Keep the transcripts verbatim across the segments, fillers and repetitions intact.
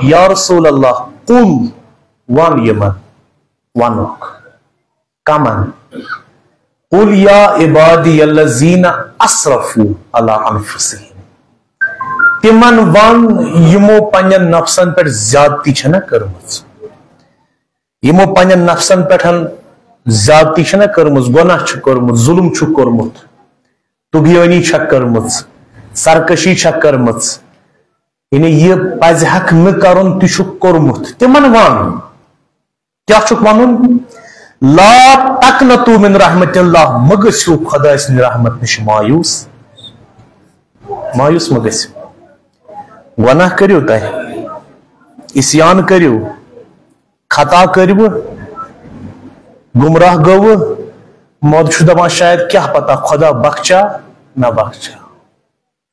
یا رسول اللہ، قل، وَن یِمن، وَنُکھ۔ کمن؟ قل یا عبادی الذین اسرفوا علی انفسہم۔ تِمن وَن یِمو پننٮ۪ن نفسن پٮ۪ٹھ زیادتی چھنہ کٔرمٕژ، یِمو پننٮ۪ن نفسن پٮ۪ٹھ زیادتی چھنہ کٔرمٕژ، گۄناہ چھُ کوٚرمُت، ظلم چھُ کوٚرمُت، طغیٲنی چھکھ کٔرمٕژ، سرکشی چھکھ کٔرمٕژ، یعنی یہِ پزِ ہکھ نہٕ کرُن تہِ چھُکھ کوٚرمُت۔ تِمن وَن، کیٛاہ چھُکھ وَنُن؟ لا تقنطوا من رحمت اللہ، مہ گٔژھِو خۄداے سٕنٛدِ رحمت نِش مایوس۔ مایوس مہ گٔژھِو۔ گۄناہ کٔرِو تۄہہِ، عصیان کٔرِو، خطا کٔرِو، گمراہ گوٚو، مود چھُ دپان شاید کیٛاہ پتہ خۄدا بخچا نہ بخچا۔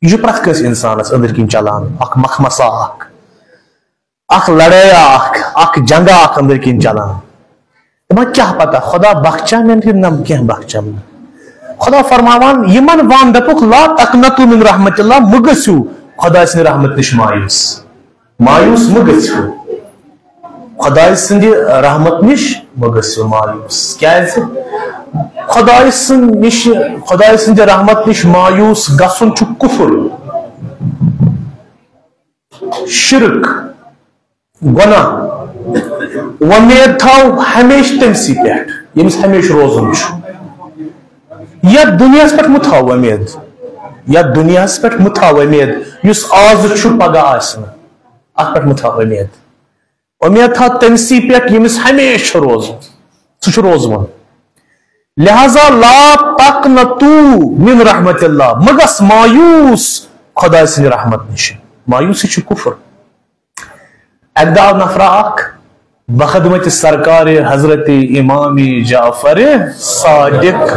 یہِ چھُ پرٛٮ۪تھ کٲنٛسہِ اِنسانَس أنٛدٕرۍ کِنۍ چلان، اکھ مخمصہ اکھ، اکھ لڑٲیا اکھ، اکھ جنگا اکھ أنٛدٕرۍ کِنۍ چلان۔ دَپان، کیٛاہ پتہ، خۄدا بخچا مےٚ کِنہٕ نہ کینٛہہ بخچم نہٕ۔ خۄدا فرماوان، یِمن وَن، دَپُکھ، لا تقنطوا من رحمت اللہ، مہٕ گٔژھِو خۄداے سٕنٛدِ رحمت نِش مایوس۔ مایوس مہٕ گٔژھِو۔ خۄداے سٕنٛدِ رحمت نِش مہٕ گٔژھِو مایوس۔ کیٛازِ؟ خۄداے سٕنٛدِ نِش، خۄداے سٕنٛدِ رحمت نِش مایوس گژھُن چھُ کُفر، شرک، گۄناہ۔ وۄمید تھاو ہمیشہِ تٔمسٕے پٮ۪ٹھ، ییٚمِس ہمیشہِ روزُن چھُ۔ یتھ دُنیاہس پٮ۪ٹھ مہٕ تھاو وۄمید، یتھ دُنیاہس پٮ۪ٹھ مہٕ تھاو وۄمید، یُس آز چھُ، پگاہ آسہِ نہٕ۔ اتھ پٮ۪ٹھ مہٕ تھاو وۄمید۔ وۄمید تھاو تٔمسٕے پٮ۪ٹھ، ییٚمِس ہمیشہِ چھُ روزُن، سُہ چھُ روزوُن۔ لہذا لا تقنطوا من رحمت اللہ، مہ گژھ مایوس خۄداے سٕنٛدِ رحمت نِش۔ مایوسی چھُ کُفر۔ اکہِ دۄہ آو نفرا اکھ بخدمت سرکار حضرت امام جعفر صادق۔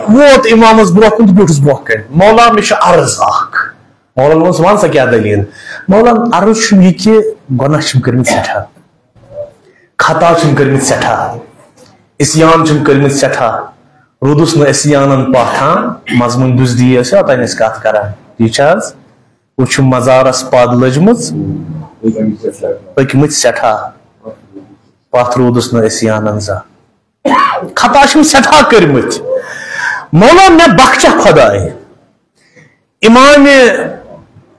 ووت امامس برونٛہہ کُن تہٕ بیوٗٹھُس برونٛہہ کنہِ۔ مولا، مےٚ چھُ عرض اکھ۔ مولا ووٚنُس، وَن سا کیٛاہ دٔلیٖل؟ مولا، عرض چھُم یہِ کہِ گۄناہ چھِم کٔرمٕتۍ سٮ۪ٹھاہ، خطا چھِم کٔرمٕتۍ سٮ۪ٹھاہ، عصیان چھِم کٔرمٕتۍ سٮ۪ٹھاہ۔ روٗدُس نہٕ عصیانن پتھ، ہاں، مضموٗن دُزدی ٲسۍ اوتانۍ أسۍ کتھ کران، ٹھیٖک چھا حظ؟ وۄنۍ چھُم مزارس پد لٔجمٕژ، پٔکمٕتۍ سٮ۪ٹھاہ، پتھ روٗدُس نہٕ عصیانن زانٛہہ۔ خطا چھِم سٮ۪ٹھاہ کٔرمٕتۍ۔ مولا، مےٚ بخچہ خۄداے۔ امام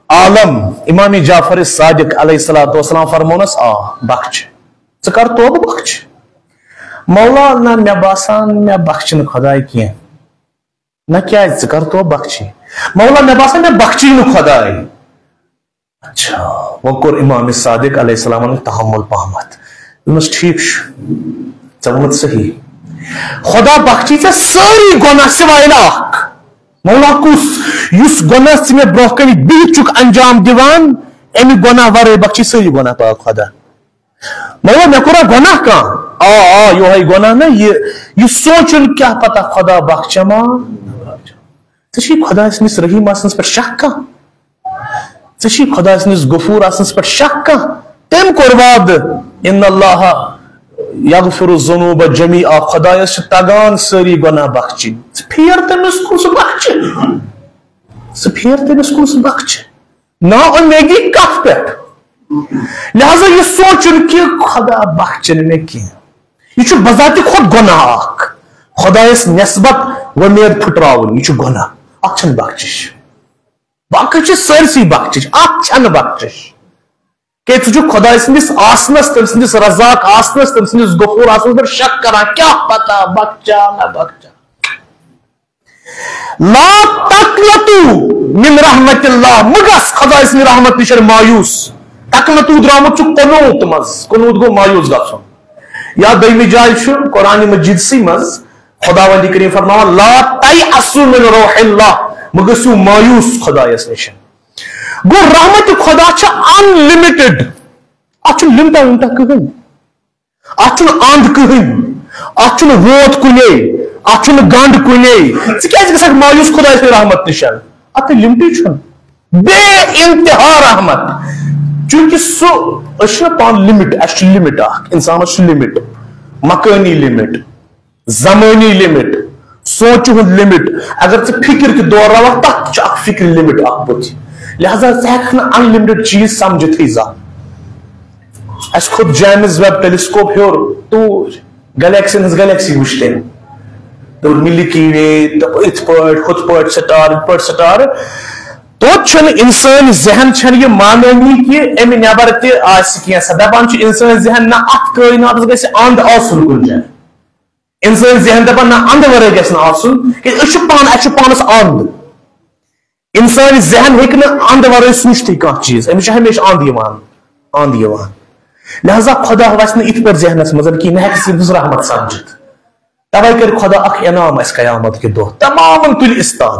عالم، امام جعفر صادق علیہ الصلوۃ والسلام فرمونس، آ، بخچ۔ ژٕ کر توبہٕ، بخچ۔ مولا، نہ، مےٚ باسان مےٚ بخچہِ نہٕ خۄداے کینٛہہ۔ نہ، کیٛازِ؟ ژٕ کر توبہٕ، بخچی۔ مولا، مےٚ باسان مےٚ بخچی نہٕ خۄداے۔ اچھا، وۄنۍ کوٚر امام صادق علیہ السلامن تحمل پہمتھ۔ دوٚپمس، ٹھیٖک چھُ، ژےٚ ووٚنُتھ صحیح۔ خۄدا بخچی ژےٚ سٲری گۄناہ سوائے نہٕ اکھ۔ مولا، کُس؟ یُس گۄناہ ژٕ مےٚ برونٛہہ کنہِ بِہِتھ چھُکھ انجام دِوان، امہِ گۄناہ ورٲے بخچی سٲری گۄناہ پاک خۄدا۔ مگر مےٚ کوٚرا گۄناہ کانٛہہ؟ آ، آ، یِہوٚے گۄناہ نہ، یہِ، یہِ سونٛچُن کیٛاہ پتہ خۄدا بخچما؟ ژےٚ چھُے خۄداے سٕنٛدِس رحیٖم آسنَس پٮ۪ٹھ شک کانٛہہ؟ ژےٚ چھُے خۄداے سٕنٛدِس غفوٗر آسنَس پٮ۪ٹھ شک کانٛہہ؟ تٔمۍ کوٚر وعدٕ، "ان اللہ یغفر الذنوب جمیعا"، خۄدایَس چھِ تگان سٲری گۄناہ بخچِنۍ۔ ژٕ پھیر تٔمِس کُن، سُہ بخچہِ۔ ژٕ پھیر تٔمِس کُن، سُہ بخچہِ۔ نا امیدی کتھ پٮ۪ٹھ؟ لہذا یہِ سونٛچُن کہِ خۄدا بخچہِ نہٕ مےٚ کینٛہہ، یہِ چھُ بذاتِ خۄد گۄناہ اکھ۔ خۄدایس نسبت وۄمید پھُٹراوُن، یہِ چھُ گۄناہ۔ اتھ چھنہٕ بخشش۔ باقٕے چھِ سٲرسٕے بخشش، اتھ چھنہٕ بخشش۔ کیازِ ژٕ چھُکھ خۄداے سٕنٛدِس آسنس، تٔمۍ سٕنٛدِس رزاق آسنس، تٔمۍ سٕنٛدِس غفور آسنس پٮ۪ٹھ شک کران، کیٛاہ پتہ بخشا نہ بخشا۔ لا تقنطوا من رحمت اللہ، مہ گژھ خداے سٕنٛدِ رحمت نِش مایوس۔ تقنطوا درامُت چھُ قنوت منٛز، قنوت گوٚو مایوس گژھُن۔ یا دوٚیمہِ جایہِ چھُ قرآن مجیدسٕے منٛز خداوندِ کریم فرماوان، لا تیأسوا من روح اللہ، مہ گژھِو مایوس خدایس نِش۔ گوٚو رحمت خدا چھِ unlimited، اتھ چھُنہٕ لِمٹا وِمٹا کٕہٕنۍ۔ اتھ چھُنہٕ اند کٕہٕنۍ، اتھ چھُنہٕ ووت کُنے، اتھ چھُنہٕ گنڈ کُنے۔ ژٕ کیازِ گژھکھ مایوس خداے سٕنٛدِ رحمت نِش؟ اتھ نہٕ لِمٹٕے چھُنہٕ، بے انتہا رحمت۔ چونکہ سُہ، أسۍ چھِنہ پانہٕ لِمٹ، اسہِ چھُ لِمٹ اکھ، انسانس چھُ لِمٹ، مکٲنی لِمٹ، زمٲنی لِمٹ، سونچہِ ہُنٛد لِمِٹ۔ اگر ژٕ فِکر تہِ دورراوکھ، تَتھ تہِ چھُ اکھ فِکرِ لِمِٹ اکھ بُتھِ۔ لہذا ژٕ ہٮ۪ککھ نہٕ unlimited چیٖز سمجھِتھٕے زانٛہہ۔ اَسہِ کھوٚت جیمز ویب ٹیلیسکوپ ہیوٚر توٗرۍ، گلیکسین ہٕنٛز گلیکسی وٕچھ تٔمۍ۔ دوٚپُن مِلکی وے، دوٚپُن یِتھ پٲٹھۍ، ہُتھ پٲٹھۍ سٹار، یِتھ پٲٹھۍ سٹار۔ توتہِ چھُنہٕ اِنسٲنۍ ذہن چھَنہٕ یہِ مانٲنی کہِ اَمہِ نٮ۪بر تہِ آسہِ کینٛہہ۔ سۄ دَپان چھُ اِنسٲنۍ ذہن، نہ، اَتھ کٲیناتَس گژھِ اَنٛد آسُن کُنہِ جایہِ۔ اِنسٲنۍ ذہن دَپان، نہ، اَنٛدٕ ورٲے گژھِ نہٕ آسُن، کیٛازِ أسۍ چھِ پانہٕ، اَسہِ چھُ پانَس اَنٛد۔ اِنسٲنۍ ذہن ہیٚکہِ نہٕ اَنٛدٕ ورٲے سوٗنٛچتھٕے کانٛہہ چیٖز، أمِس چھُ ہمیشہِ اَنٛد یِوان، اَنٛد یِوان۔ لہذا خۄدا وَسہِ نہٕ یِتھ پٲٹھۍ ذہنَس منٛز کہِ مےٚ ہٮ۪کہِ سٕنٛدِس رحمت سَمجھِتھ۔ تَوَے کَرِ خۄدا اَکھ انعام اَسہِ قیامت کہِ دۄہ، تَمامَن تُلہِ اِستاد۔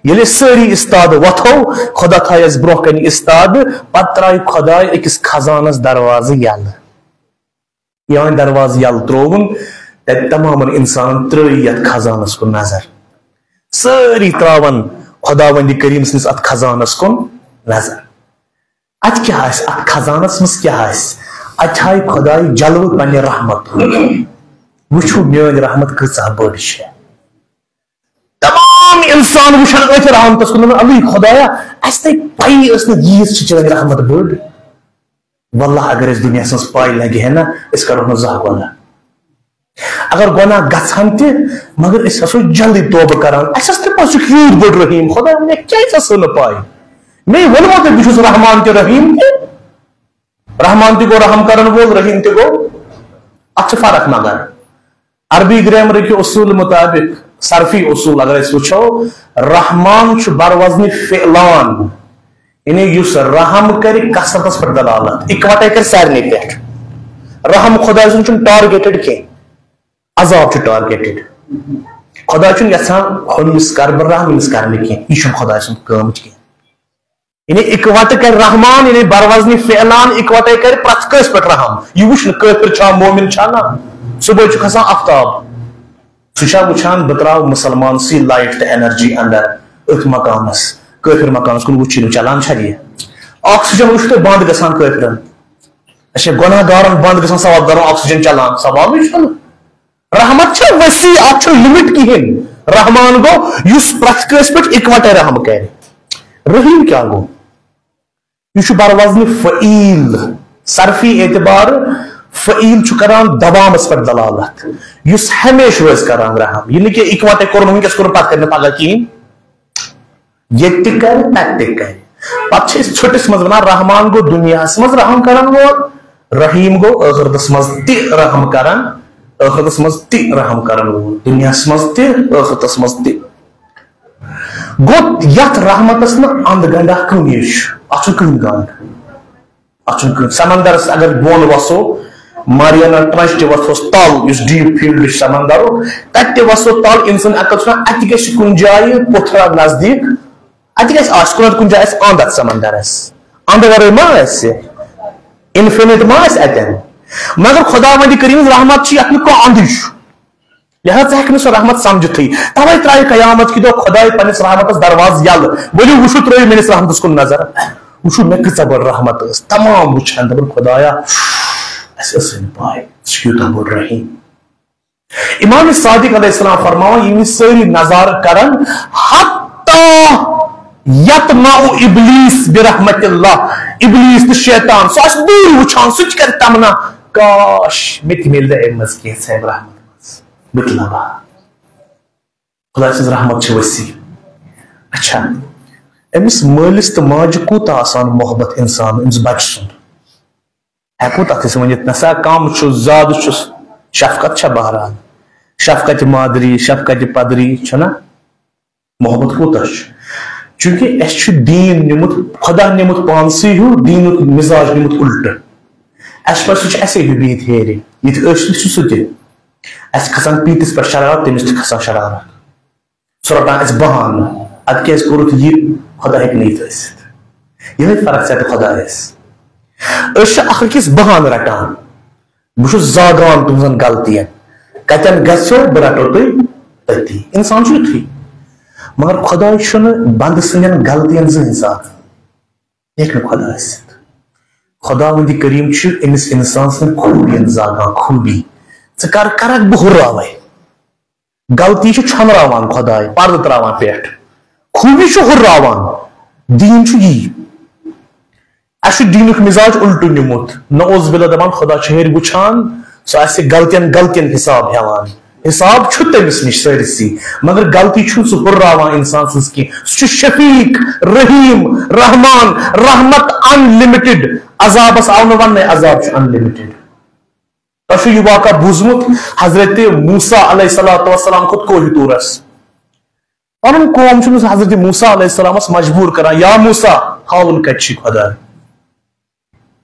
ییٚلہِ أسۍ سٲری اِستاد وۄتھو، خۄدا تھایہِ اَسہِ برونٛہہ کَنہِ اِستاد، پَتہٕ ترٛایہِ خۄداے أکِس خزانَس دروازٕ یَلہٕ۔ یہِ وۄنۍ دروازٕ یَلہٕ ترٛووُن، تَتہِ تَمامَن اِنسانَن ترٛٲوۍ یَتھ خزانَس کُن نظر۔ سٲری ترٛاوَن خۄداوندِ کریٖم سٕنٛدِس اَتھ خزانَس کُن نظر۔ اَتہِ کیٛاہ آسہِ؟ اَتھ خزانَس منٛز کیٛاہ آسہِ؟ اَتہِ ہایہِ خۄدایہِ جلوٕ پنٛنہِ رحمت۔ وٕچھِو میٛٲنۍ رحمت کۭژاہ بٔڑ چھےٚ۔ تمام اِنسان وٕچھَن أتھۍ رحمتَس کُن، دَپَن، "اَلٕے خۄدایا، اَسہِ نے پَیی ٲس نہٕ ییٖژ چھِ چٲنۍ رحمت بٔڑ۔" واللہ اگر اَسہِ دُنیاہَس منٛز پَے لَگہِ ہے نا، أسۍ کَرو نہٕ زانٛہہ گۄناہ۔ اگر گۄناہ گژھن تہِ، مگر أسۍ آسو جلدی توبہٕ کران۔ اَسہِ ٲس نہٕ پَے سُہ چھُ یوٗت بوٚڑ رحیٖم۔ خۄدایا، مےٚ کیٛازِ ٲس نہٕ پَے؟ مےٚ ووٚنمو تۄہہِ، بہٕ چھُس رحمان تہِ رحیٖم تہِ۔ رحمان تہِ گوٚو رحم کرن وول، رحیٖم تہِ گوٚو۔ اَتھ چھِ فرق مگر۔ عربی گرامرٕکہِ اصوٗل مُطٲبِق، صرفی اصوٗل اگر أسۍ وٕچھو، رحمان چھُ بروزنِ فعلان، یعنی یُس رحم کرِ، کثرتس پٮ۪ٹھ دلالت، اِکوٹے کرِ سارنٕے پٮ۪ٹھ۔ رحم خۄداے سُنٛد چھُنہٕ targeted کینٛہہ، عذاب چھُ targeted۔ خۄداے چھُنہٕ یژھان ہُمِس کر بہٕ رحم، أمِس کر نہٕ کینٛہہ، یہِ چھُنہٕ خۄداے سُنٛد کٲم کینٛہہ۔ یعنی اِکوٹہٕ کرِ رحمان، یعنی بروزنِ فعلان اِکوٹے کرِ پرٛٮ۪تھ کٲنٛسہِ پٮ۪ٹھ رحم۔ یہِ وٕچھ نہٕ کٲفِر چھا مومِن چھا نہ۔ صُبحٲے چھُ کھسان آفتاب، سُہ چھا وٕچھان بہٕ ترٛاوٕ مُسلمان سٕے light تہٕ energy اندر أتھۍ مکانس، کٲفِر مکانس کُن وٕچھِنۍ چلان چھا یہِ؟ Oxygen وٕچھِو تُہۍ بنٛد گژھان کٲفرن۔ اچھا، گۄناہ گارن بنٛد گژھان ثواب گارن oxygen چلان، ثوابٕے چھُنہٕ۔ رحمت چھےٚ وسیع، اتھ چھُنہٕ limit کِہیٖنۍ۔ رحمان گوٚو یُس پرٛٮ۪تھ کٲنٛسہِ پٮ۪ٹھ اِکوٹے رحم کرِ۔ رحیٖم کیٛاہ گوٚو؟ یہِ چھُ بروزنِ فعیل۔ صرفی اعتبار فعیل چھُ کران دوامس پٮ۪ٹھ دلالت، یُس ہمیشہِ روزِ کران رحم۔ یہِ نہٕ کہِ اِکوٹے کوٚرُن وٕنکیٚس، کوٚرُن پتہٕ کرِ نہٕ پگاہ کِہیٖنۍ۔ ییٚتہِ تہِ کرِ، تتہِ تہِ کرِ۔ پتہٕ چھِ أسۍ ژھوٚٹِس منٛز ونان، رحمان گوٚو دُنیاہس منٛز رحم کرن وول، رحیم گوٚو ٲخرتس منٛز تہِ رحم کرن، ٲخرتس منٛز تہِ رحم کرن وول، دُنیاہس منٛز تہِ، ٲخرتس منٛز تہِ۔ گوٚو یتھ رحمتس نہٕ اند گنڈا کُنی چھُ، اتھ چھُنہٕ کٕہٕنۍ گنڈ۔ اتھ چھُنہٕ کٕہٕنۍ۔ سمندرس اگر بۄن وسو، ماریانا ٹرنچ تہِ وسوس تل، یُس deep field چھُ سمندرُک، تتہِ تہِ وسو تل، انسان عقل چھُنہ، اتہِ گژھِ کُنہِ جایہِ پوٚتھرا نزدیٖک، اتہِ گژھِ آسہِ کُنہِ نتہٕ کُنہِ جایہِ آسہِ اند اتھ سمندرس۔ اند ورٲے ما آسہِ؟ Infinite ما آسہِ اتٮ۪ن؟ مگر خداوندِ کریٖم رحمت چھِ یتھ نہٕ کانٛہہ اندٕے چھُ۔ لہذا ہیٚکہِ نہٕ سۄ رحمت سمجھتھٕے۔ توے ترایہِ قیامت کہِ دۄہ خداے پننِس رحمتس دروازٕ یلہٕ۔ ؤلِو وٕچھِو، ترٲیِو میٲنِس رحمتس کُن نظر۔ وٕچھِو مےٚ کۭژاہ بٔڑ رحمت ٲس۔ تمام وٕچھن، دپان، "خدایا، اَسہِ ٲسٕے نہٕ پاے ژٕ چھُکھ یوٗتاہ بوٚڑ رحیم۔" امام صادق علیہ السلام فرماوان، یِم یہِ سٲری نظارٕ کرن، حتی یطمع ابلیس برحمت اللہ، ابلیس تہٕ شیطان، سُہ آسہِ دوٗرِ وٕچھان، سُہ تہِ کرِ تمنا، کاش، مےٚ تہِ میلہِ ہا امہِ منٛز کینٛژھا رحمت۔ بہٕ تہِ لبہٕ ہا۔ خداے سٕنٛز رحمت چھِ وسیع۔ اچھا، أمِس مٲلِس تہٕ ماجہِ کوٗتاہ آسان محبت اِنسان، أمِس بچہٕ سُنٛد؟ ہٮ۪کو تَتھ أسۍ ؤنِتھ، نہ سا کم چھُس، زیادٕ چھُس، شفقت چھےٚ بہرحال، شفقت مادری، شفقت پدری چھُنہ؟ محبت کوٗتاہ چھُ؟ چونکہ اَسہِ چھُ دیٖن نیوٗمُت، خدا نیوٗمُت پانسٕے ہیوٗ، دیٖنُک مِزاج نیوٗمُت اُلٹہٕ۔ اَسہِ پَزِ سُہ چھُ اَسے ہیوٗ بِہِتھ ہیرِ۔ یہِ تہِ أسۍ تہِ چھُ سُہ تہِ۔ اَسہِ کھسان پیٖنتِس پٮ۪ٹھ شرارت، تٔمِس تہِ کھسان شرارت۔ سُہ رَٹان اَسہِ بہانہٕ، اَدٕ کیٛازِ کوٚرُتھ یہِ؟ خدا ہیٚکہِ نہٕ یہِ تہِ ٲسِتھ۔ یِہوٚے فرق ژےٚ تہٕ خدایَس۔ أسۍ چھِ اَکھ أکِس بہانہٕ رَٹان۔ بہٕ چھُس زاگان تُہنٛزن غلطین۔ کتٮ۪ن گژھیو، بہٕ رٹو تُہۍ تٔتی۔ انسان چھُ یُتھُے۔ مگر خداے چھُنہٕ بندٕ سٕنٛدٮ۪ن غلطین زٕہٕنۍ زاگان۔ یہِ ہیٚکہِ نہٕ خدا ٲسِتھ۔ خداوندِ کریم چھُ أمِس انسان سٕنٛدٮ۪ن خوٗبین زاگان، خوٗبی۔ ژٕ کر کرکھ، بہٕ ہُراوے۔ غلطی چھِ چھۄنراوان خۄداے، پردٕ تراوان پٮ۪ٹھ۔ خوٗبی چھُ ہُرراوان۔ دیٖن چھُ یی۔ اَسہِ چھُ دیٖنُک مِزاج اُلٹہٕ نیوٗمُت۔ نعوذ باللہ دَپان خۄدا چھُ ہیٚرِ وٕچھان، سُہ آسہِ غلطین غلطین حِساب ہٮ۪وان۔ حِساب چھُ تٔمِس نِش سٲرسٕے، مگر غلطی چھُنہٕ سُہ ہُرراوان اِنسان سٕنٛز کینٛہہ۔ سُہ چھُ شفیق، رحیم، رحمان، رحمت unlimited۔ عذابس آو نہٕ وننَے عذاب چھُ unlimited۔ تۄہہِ چھُو یہِ واقعہ بوٗزمُت، حضرت موسیٰ علیہ الصلوۃ والسلام کھوٚت کوہِ طورس۔ پنُن قوم چھُنہٕ حضرت موسیٰ علیہ السلامس مجبوٗر کران، یا موسیٰ، ہاوُن کتہِ چھُے خۄداے؟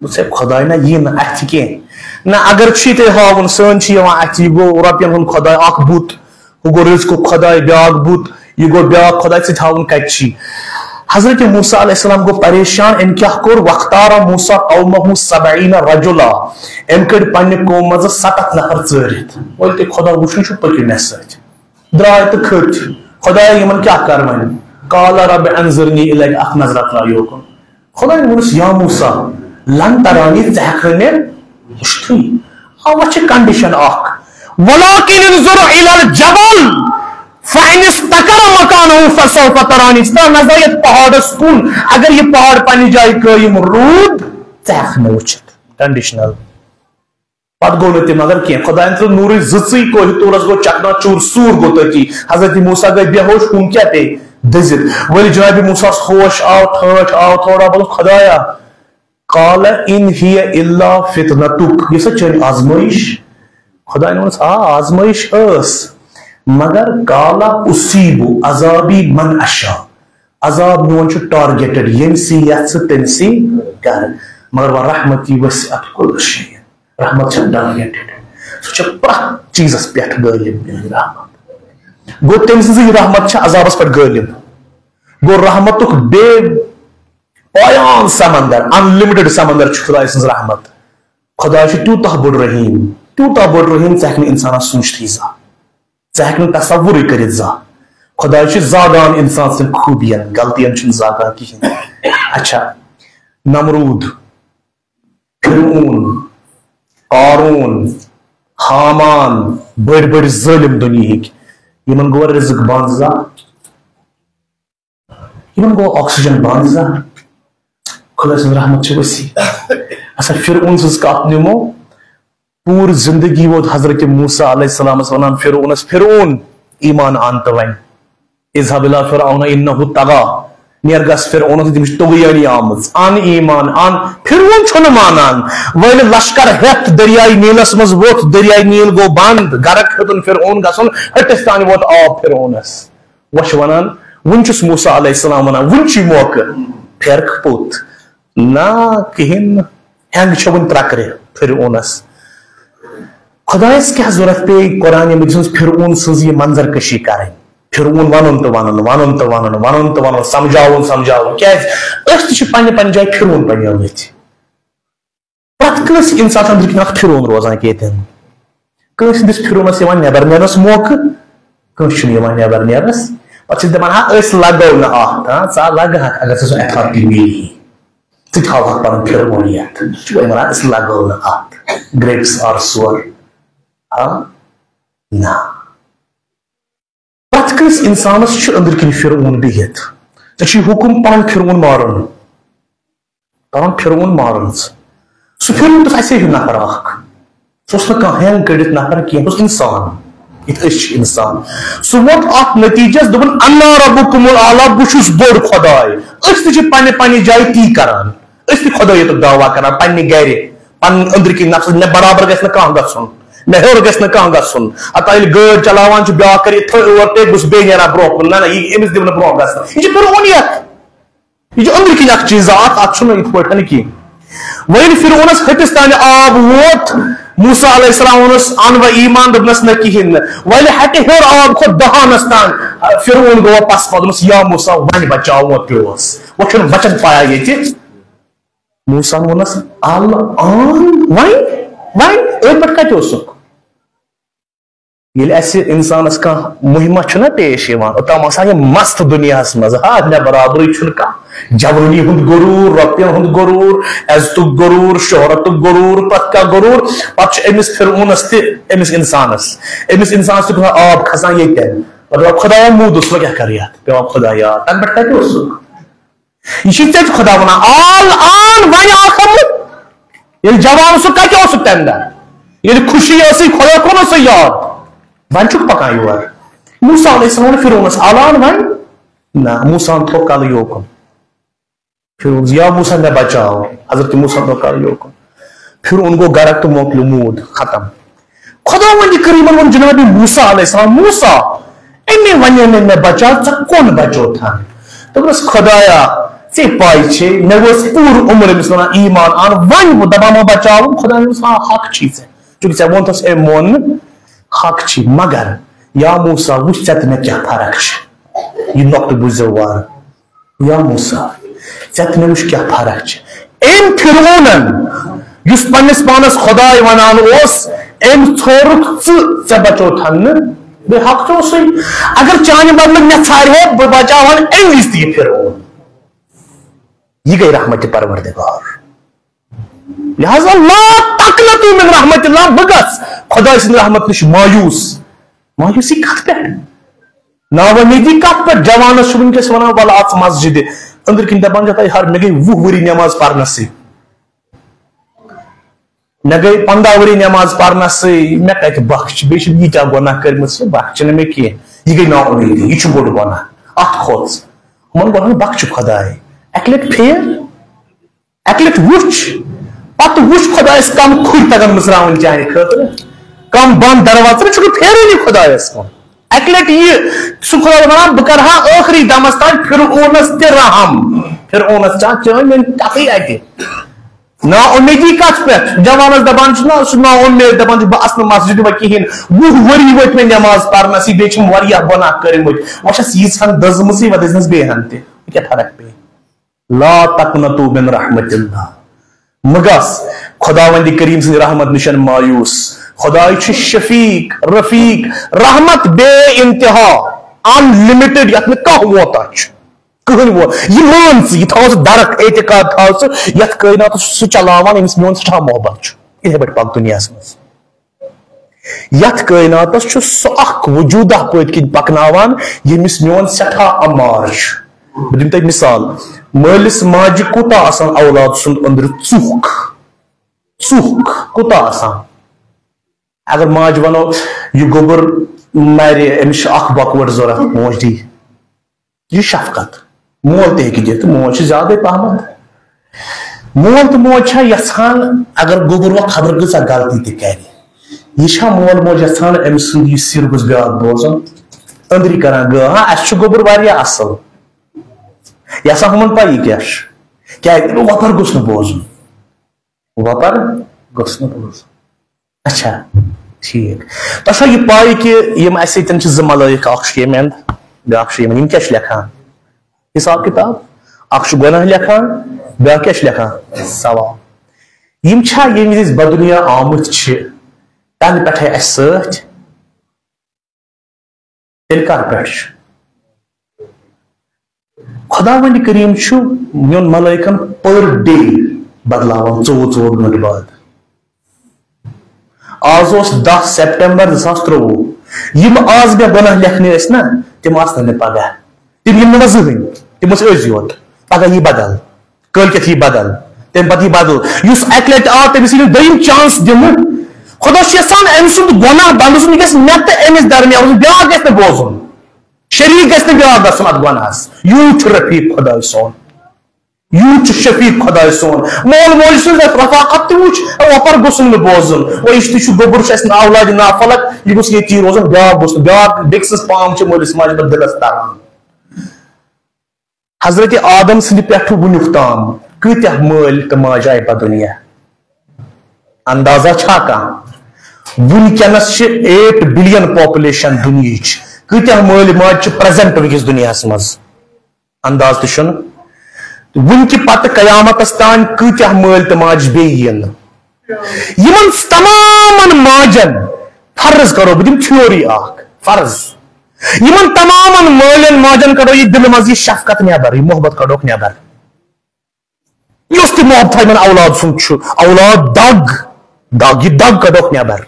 دوٚپُس، ہے خۄداے نہ یی نہٕ اتھِ کینٛہہ۔ نہ، اگر چھُے تیٚلہِ ہاوُن، سٲنۍ چھِ یِوان اتھِ، یہِ گوٚو رۄپین ہُنٛد خۄداے اکھ بُت، ہُہ گوٚو رزقُک خۄداے بیاکھ بُت، یہِ گوٚو بیاکھ خۄداے، ژٕ تہِ ہاوُن کتہِ چھی۔ حضرت موسیٰ علیہ السلام گوٚو پریشان، أمۍ کیٛاہ کوٚر؟ وَاخْتَارَ مُوسَىٰ قَوْمَهُ سَبْعِينَ رَجُلًا، أمۍ کٔڑۍ پننہِ قومہٕ منٛزٕ ستتھ نفر ژٲرِتھ، ؤلۍ تُہۍ خۄدا وٕچھُن چھُو، پٔکِو مےٚ سۭتۍ۔ درٛاے تہٕ کھٔتۍ۔ خۄدایا، یِمن کیٛاہ کَرٕ وۄنۍ؟ قَالَ رَبِّ أَنظِرْنِي إِلَيْكَ، اَکھ نظرا ترٛاو یوکُن۔ خۄداین ووٚنُس، یا موسیٰ، لن ترانی، ژٕ ہٮ۪کھ نہٕ مےٚ وٕچھتھٕے۔ اَوا چھِ condition اکھ، وَلَٰكِنِ انظُرْ إِلَى الْجَبَلِ فَإِنِ اسْتَقَرَّ مَكَانَهُ فَسَوْفَ تَرَانِی۔ ژٕ ترٛاو نظر یَتھ پہاڑس کُن، اگر یہِ پہاڑ پننہِ جایہِ قٲیِم روٗد، ژٕ ہٮ۪کھ مےٚ وٕچھِتھ۔ Conditional۔ پتہٕ گوٚو نہٕ تہِ مگر کینٛہہ۔ خۄدایَن ترٛٲو نوٗرٕچ زٕژٕے کوہِ طورس، گوٚو چکنا چوٗر، سوٗر گوٚو تٔتی۔ حضرت موسیٰ گٔے بے ہوش، ہُم کیٛاہ پیٚیہِ دٔزِتھ؟ ؤلۍ جناب موسیٰ ہس ہوش آو، ٹھٲٹھ آو تھوڑا، بوٚلُکھ، خۄدایا، قَالَ إِنْ هِيَ إِلَّا فِتْنَتُكَ، یہِ سا چٲنۍ آزمٲیش۔ خۄدایَن ووٚنُس، آ، آزمٲیش ٲس، مگر قَالَ أُصِيبُ بِعَذَابِي مَنْ أَشَاءُ، عذاب میون چھُ targeted، ییٚمۍ سٕے یژھٕ تٔمۍ سٕے کرٕ، مگر وَرَحْمَتِي وَسِعَتْ كُلَّ شَيْءٍ۔ رحمت چھےٚ targeted۔ سُہ چھےٚ پرٛٮ۪تھ چیٖزس پٮ۪ٹھ غٲلب میٲنۍ رحمت۔ گوٚو تٔمۍ سٕنٛزٕے رحمت چھےٚ عذابس پٮ۪ٹھ غٲلب۔ گوٚو رحمتُک بے پایان سمندر، unlimited سمندر چھُ خدایہِ سٕنٛز رحمت۔ خداے چھُ تیوٗتاہ بوٚڑ رحیٖم، تیوٗتاہ بوٚڑ رحیٖم، ژٕ ہٮ۪کھ نہٕ اِنسانس سوٗنٛچتھٕے زانٛہہ۔ ژٕ ہٮ۪کھ نہٕ تصورٕے کٔرِتھ زانٛہہ۔ خداے چھُ زاگان اِنسان سٕنٛدٮ۪ن خوٗبین، غلطین چھُنہٕ زاگان کِہیٖنۍ۔ اچھا، نمروٗد، فرعون، قارون، ہامان، بٔڑۍ بٔڑۍ ظٲلِم دُنیہٕکۍ، یِمن گوٚو رزق بنٛد زا، یِمن گوٚو oxygen بنٛد زا۔ خۄداے سٕنٛز رحمت چھِ وسیع۔ اچھا، فرعون سٕنٛز کتھ نِمو، پوٗرٕ زندگی ووت حضرت موسیٰ علیہ السلامس ونان فرعونس، فرعون، ایمان ان تہٕ وۄنۍ۔ اذهب إلى فرعون إنه طغى۔ نیر گژھ فرعونس، تٔمِس چھِ طغیانی آمٕژ۔ ان ایمان، ان۔ فرعون چھُنہٕ مانان۔ وۄنۍ لشکر ہٮ۪تھ دریاے نیلس منٛز ووٚتھ، دریاے نیل گوٚو بنٛد، گرک ہیوٚتُن فرعون گژھُن، ہٹِس تانۍ ووت آب فرعونس۔ وۄنۍ چھُ ونان، وُنہِ چھُس موسیٰ علیہ السلام ونان، وُنہِ چھُے موقعہٕ، پھیرکھ پوٚت۔ نہ، کِہیٖنۍ نہٕ۔ ہٮ۪نٛگ چھےٚ وُنہِ ترٛکرِ فرعونس۔ خۄدایس کیٛاہ ضروٗرت پیٚیہِ قرآنِ مجیدس منٛز فرعون سٕنٛز یہِ منظر کشی کرٕنۍ؟ فرعون ونُن تہٕ ونُن، ونُن تہٕ ونُن، ونُن تہٕ ونُن، سمجھاوُن، سمجھاوُن۔ کیٛازِ؟ أسۍ تہِ چھِ پننہِ پننہِ جایہِ فرعون بنیمٕتۍ۔ پرٛٮ۪تھ کٲنٛسہِ اِنسانس أنٛدرٕ کِنۍ اکھ فرعون روزان کہِ ییٚتٮ۪ن۔ کٲنٛسہِ ہٕنٛدِس فرعونس یِوان نٮ۪بر نیرنس موقعہٕ، کٲنٛسہِ چھُنہٕ یِوان نٮ۪بر نیرنس۔ پتہٕ چھِ دپان، ہا، أسۍ لگو نہٕ اتھ، ہا، ژٕ ہا لگہٕ ہکھ اگر ژےٚ سُہ authority میلی۔ ژٕ تہِ ہاوہکھ پنُن فرعونیت۔ چھُ وۄنۍ ونان، أسۍ لگو نہٕ اتھ۔ Grapes are sour۔ ہا؟ نہ۔ پرٛٮ۪تھ کٲنٛسہِ اِنسانس چھُ أنٛدرۍ کِنۍ فرعون بِہِتھ۔ ژےٚ چھُے حُکُم پنُن فرعون مارُن۔ پنُن فرعون مارُن ژٕ۔ سُہ فرعون تہِ اوس اَسے ہیوٗ نفر اکھ۔ سُہ اوس نہٕ کانٛہہ ہٮ۪نٛگ کٔڑِتھ نفر کینٛہہ، سُہ اوس اِنسان۔ یِتھ أسۍ چھِ اِنسان۔ سُہ ووت اَتھ نتیٖجس، دوٚپُن، "أنا ربكم الأعلى"، بہٕ چھُس بوٚڑ خۄداے۔ أسۍ تہِ چھِ پننہِ پننہِ جایہِ تی کران۔ أسۍ تہِ خۄدٲییتُک دعویٰ کران پننہِ گرِ، پنُن أنٛدرۍ کِنۍ نفسس، مےٚ برابر گژھِ نہٕ کانٛہہ گژھُن، مےٚ ہیوٚر گژھِ نہٕ کانٛہہ گژھُن۔ ہتا ییٚلہِ گٲڑۍ چلاوان چھُ، بیٛاکھ کرِ یِتھ پٲٹھۍ overtake، بہٕ چھُس بیٚیہِ نیران برٛونٛہہ کُن۔ نہ، نہ، یہِ، أمِس دِمہٕ نہٕ برٛونٛہہ گژھنہٕ۔ یہِ چھِ فرعونیت۔ یہِ چھِ أنٛدرۍ کِنۍ اکھ چیٖزا اکھ، اتھ چھُنہٕ یِتھ پٲٹھۍ کِہیٖنۍ۔ وۄنۍ ییٚلہِ فرعونس ۂٹِس تانۍ آب ووت، موسیٰ علیہ السلام ووٚنُس، "ان و ایمان"، دوٚپنس، "نہ کِہیٖنۍ نہٕ۔" وۄنۍ ہٹہِ ہیوٚر آب کھوٚت دہانس تام، فرعون گوٚو پس پتھ، دوٚپنس، "یا موسیٰ، وۄنۍ بچاو، وۄنۍ پیوس، وۄنۍ چھُنہٕ بچن پایا ییٚتہِ۔" موسیٰ ہن ووٚنس، "الان، وۄنۍ، وۄنۍ، أتھۍ پٮ۪ٹھ کتہِ اوسُکھ؟" ییٚلہِ اَسہِ اِنسانَس کانٛہہ مُہِمہ چھُنہ پیش یِوان، اوٚتام آسان یہِ مست دُنیاہَس منٛز، ہا، مےٚ برابرٕے چھُنہٕ کانٛہہ۔ جوٲنی ہُنٛد غروٗر، رۄپیَن ہُنٛد غروٗر، عزتُک غروٗر، شہرتُک غروٗر، پرٛٮ۪تھ کانٛہہ غروٗر۔ پَتہٕ چھُ أمِس فرعونَس تہِ، أمِس اِنسانَس، أمِس اِنسانَس تہِ گژھان آب کھسان ییٚتٮ۪ن۔ مطلب، خۄدایا موٗدُس، وۄنۍ کیٛاہ کَرٕ یَتھ؟ پٮ۪وان خۄدایا، تَنہٕ پٮ۪ٹھ کَتہِ اوسُکھ؟ یہِ چھُے ژےٚ تہِ خۄدا وَنان، آل آن وۄنۍ آکھ آمُت۔ ییٚلہِ جوان اوسُکھ، کَتہِ اوسُکھ تَمہِ دۄہ؟ ییٚلہِ خوشی ٲسٕے، خۄدا کُن اوسُے یاد۔ وۄنۍ چھُکھ پَکان یور۔ موسیٰ علیہ السلام ووٚن فرعونَس، آل آن وۄنۍ؟ نہ، موسیٰ ہَن تھوٚو کَلہٕ یوکُن۔ فرعون، یا موسیٰ، مےٚ بچاو۔ حضرت موسیٰ ہَن تھوٚو کَلہٕ یوکُن۔ فرعون گوٚو غرق تہٕ مۄکلیو موٗد، ختم۔ خۄداوندِ کریٖمن ووٚن جناب موسیٰ علیہ السلام، موسیٰ، أمۍ وَنے نہٕ مےٚ بچاو، ژٕ کون بچوتھن؟ دوٚپنَس، خۄدایا، ژےٚ پَے چھے، مےٚ ؤژھ پوٗرٕ عمر أمِس وَنان ایمان اَن، وۄنۍ بہٕ دَپان ما بچاوُن؟ خۄداین ووٚنُس، آ، حق چھی ژےٚ، چونکہ ژےٚ ووٚنتھَس أمۍ مون نہٕ، حق چھی، مگر یا موسیٰ، وٕچھ ژےٚ تہٕ مےٚ کیٛاہ فرق چھِ، یہِ نۄقطہٕ بوٗززیو وارٕ۔ یا موسیٰ، ژےٚ تہٕ مےٚ وٕچھ کیٛاہ فرق چھِ۔ أمۍ فرعونن، یُس پننِس پانس خۄداے ونان اوس، أمۍ ژھورُکھ ژٕ، ژےٚ بچوتھن نہٕ، بے حق تہِ اوسُے۔ اگر چانہِ بدلہٕ مےٚ ژھارِ ہے، بہٕ بچاوہن أمۍ وِزِ تہِ یہِ فرعون۔ یہِ گٔے رحمتِ پروردگار۔ لہذا لا تقنطوا من رحمت اللہ، بہٕ گژھ خۄداے سٕنٛدِ رحمت نِش مایوس۔ مایوسی کتھ پٮ۪ٹھ؟ ناومیدی کتھ پٮ۪ٹھ؟ جوانس چھُ وٕنکیٚس ونان، "ولہٕ اژ مسجدِ أنٛدرۍ کِنۍ"، دپان چھِ، "ہر، مےٚ گٔے وُہ ؤری نٮ۪ماز پرنَسٕے، مےٚ گٔے پنٛداہ ؤری نٮ۪ماز پرنَسٕے، مےٚ کتہِ بخش چھِ؟ بیٚیہِ چھِ ییٖتیٛاہ گۄناہ کٔرمٕژ، یہِ بخش چھِنہٕ مےٚ کینٛہہ، یہِ گٔے ناامیدی، یہِ چھُ بوٚڑ گۄناہ، اتھ کھوژ۔" یِمن گۄڈٕ بخش خۄداے، اکہِ لٹہِ پھیر۔ اکہِ لٹہِ وُچھ، پتہٕ وُچھ خۄدایس کم کھُرۍ تگن مٕژراوٕنۍ چانہِ خٲطرٕ، کم بند دروازٕ، ژٕ چھُکھ پھیرٲنی خۄدایس کُن۔ اکہِ لٹہِ یہِ سُہ خۄداے ونان، بہٕ کرٕ ہا ٲخری دمس تام فرعونس تہِ رحم۔ فرعونس چھا چٲنۍ میٲنۍ کتھٕے اتہِ؟ نا امیدی کتھ پٮ۪ٹھ؟ جوانس دپان چھُ نا، سُہ نا امید، دپان چھُ، بہٕ اژٕ نہٕ مسجد وۄنۍ کِہیٖنۍ۔ وُہ ؤری وٲتۍ مےٚ نٮ۪ماز پرنس، بیٚیہِ چھِم واریاہ گۄناہ کٔرمٕتۍ، وۄنۍ چھس ییٖژہن دٔزمٕژٕے، وۄنۍ دٔزنس بیٚیہِ ہن تہِ، وۄنۍ کیٛاہ فرق پیٚیہِ؟ لا تقنطوا من رحمت اللہ۔ مہ گژھ خداوند کریم سٕنٛدِ رحمت نِش مایوس۔ خداے چھُ شفیق، رفیق، رحمت بے انتہا، unlimited، یتھ نہٕ کانٛہہ ووتہ چھُ، کٕہٕنۍ ووت۔ یہِ مان ژٕ، یہِ تھاو ژٕ درک، اعتقاد تھاو ژٕ، یتھ کائناتس چھُ سُہ چلاوان، ییٚمِس میون سٮ۪ٹھاہ محبت چھُ۔ یِتھے پٲٹھۍ پکھ دُنیاہس منٛز۔ یتھ کائناتس چھُ سُہ اکھ وجوٗدہ پٔتۍ کِنۍ پکناوان، ییٚمِس میون سٮ۪ٹھاہ امار چھُ۔ بہٕ دِمہٕ تۄہہِ مثال، مٲلِس ماجہِ کوٗتاہ آسان اولاد سُنٛد أنٛدرٕ ژُکھ، ژُکھ کوٗتاہ آسان؟ اگر ماجہِ ونو، یہِ گوٚبُر مرِ، أمِس چھِ اکھ بۄکہٕ وَٹ ضروٗرت، موج دی۔ یہِ شفقت۔ مول تہِ ہیٚکہِ دِتھ، موج چھِ زیادَے پہمتھ۔ مول تہٕ موج چھا یژھان، اگر گوٚبُر وۄنۍ خبر کۭژاہ غلطی تہِ کرِ، یہِ چھا مول موج یژھان أمۍ سُنٛد یہِ سِر گوٚژھ بیٛاکھ بوزُن؟ أنٛدری کران گٲ، ہاں، اَسہِ چھُ گوٚبُر واریاہ اَصٕل۔ یہِ آسان ہُمَن پَیی کیٛاہ چھُ۔ کیٛازِ وۄپَر گوٚژھ نہٕ بوزُن۔ وۄپَر گوٚژھ نہٕ بوزُن۔ اچھا، ٹھیٖک۔ تۄہہِ چھا یہِ پاے کہِ یِم اَسہِ ییٚتٮ۪ن چھِ زٕ ملٲیِک، اکھ چھُ ییٚمہِ اَندٕ، بیٛاکھ چھُ ییٚمہِ اَندٕ۔ یِم کیٛاہ چھِ لیکھان؟ حساب کِتاب۔ اکھ چھُ گۄناہ لیکھان، بیٛاکھ کیٛاہ چھِ لیکھان؟ ثواب۔ یِم چھا ییٚمہِ وِزِ أسۍ بدُنیا آمٕتۍ چھِ، تَنہٕ پٮ۪ٹھَے اَسہِ سۭتۍ؟ تیٚلہِ کر پٮ۪ٹھ چھُ؟ خداوند کریم چھُ میون ملائکن per day بدلاوان ژوٚوُہ ژوٚوُہ گٲنٹہٕ بعد۔ آز اوس دَہ سپٹمبر زٕ ساس ترٛۆوُہ۔ یِم آز مےٚ گۄناہ لیکھنہِ ٲسۍ نا، تِم آسہٕ نہٕ مےٚ پگاہ۔ تِم یِن نہٕ وۄنۍ زٕہٕنۍ۔ تِم ٲسۍ أزۍ یوت۔ پگاہ یی بدل۔ کٲلۍ کٮ۪تھ یی بدل، تَمہِ پتہٕ یی بدل۔ یُس اَکہِ لَٹہِ آو، تٔمِس یی نہٕ دوٚیِم chance دِنہٕ۔ خۄدا چھُ یَژھان، أمۍ سُنٛد گۄناہ بنٛدٕ سُنٛد گژھِ مےٚ تہٕ أمِس درمیان روزُن، بیٛاکھ گژھِ نہٕ بوزُن، شریٖک گژھِ نہٕ بیٛاکھ گژھُن اَتھ گۄناہَس۔ یوٗت چھُ رفیٖق خۄداے سون، یوٗت چھُ شفیٖق خۄداے سون۔ مول موج سٕنٛز رفاقت تہِ وٕچھ، وۄپَر گوٚژھُم نہٕ بوزُن۔ وۄنۍ یُس تہِ چھُ گوٚبُر، چھُ اَسہِ اولادِ نافلک، یہِ گوٚژھ ییٚتی روزُن، بیٛاکھ گوٚژھ نہٕ، بیٛاکھ بیٚکہِ سٕنٛز پام چھِ مٲلِس ماجہِ پٮ۪ٹھ دِلَس تَران۔ حضرت آدم سٕنٛدِ پٮ۪ٹھٕ وُنیُک تام کۭتیاہ مٲلۍ تہٕ ماجہِ آیہِ پتھ دُنیا؟ اندازہ چھا کانٛہہ؟ وُنکیٚنس چھِ eight billion population دُنیہٕچ۔ کۭتیاہ مٲلۍ ماجہِ چھِ present وٕنکیٚس دُنیاہس منٛز؟ انداز تہِ چھُنہٕ۔ وُنہِ کہِ پتہٕ قیامتس تام کۭتیاہ مٲلۍ تہٕ ماجہِ بیٚیہِ یِن؟ یِمن تمامن ماجن فرض کرو، بہٕ دِمہٕ تھیوری اکھ، فرض۔ یِمن تمامن مٲلٮ۪ن ماجن کڑو یہِ دِلہٕ منٛز یہِ شفقت نٮ۪بر، یہِ محبت کڑوکھ نٮ۪بر۔ یُس تہِ محبت یِمن اولاد سُنٛد چھُ، اولاد دگ، دگ، یہِ دگ کڑوکھ نٮ۪بر۔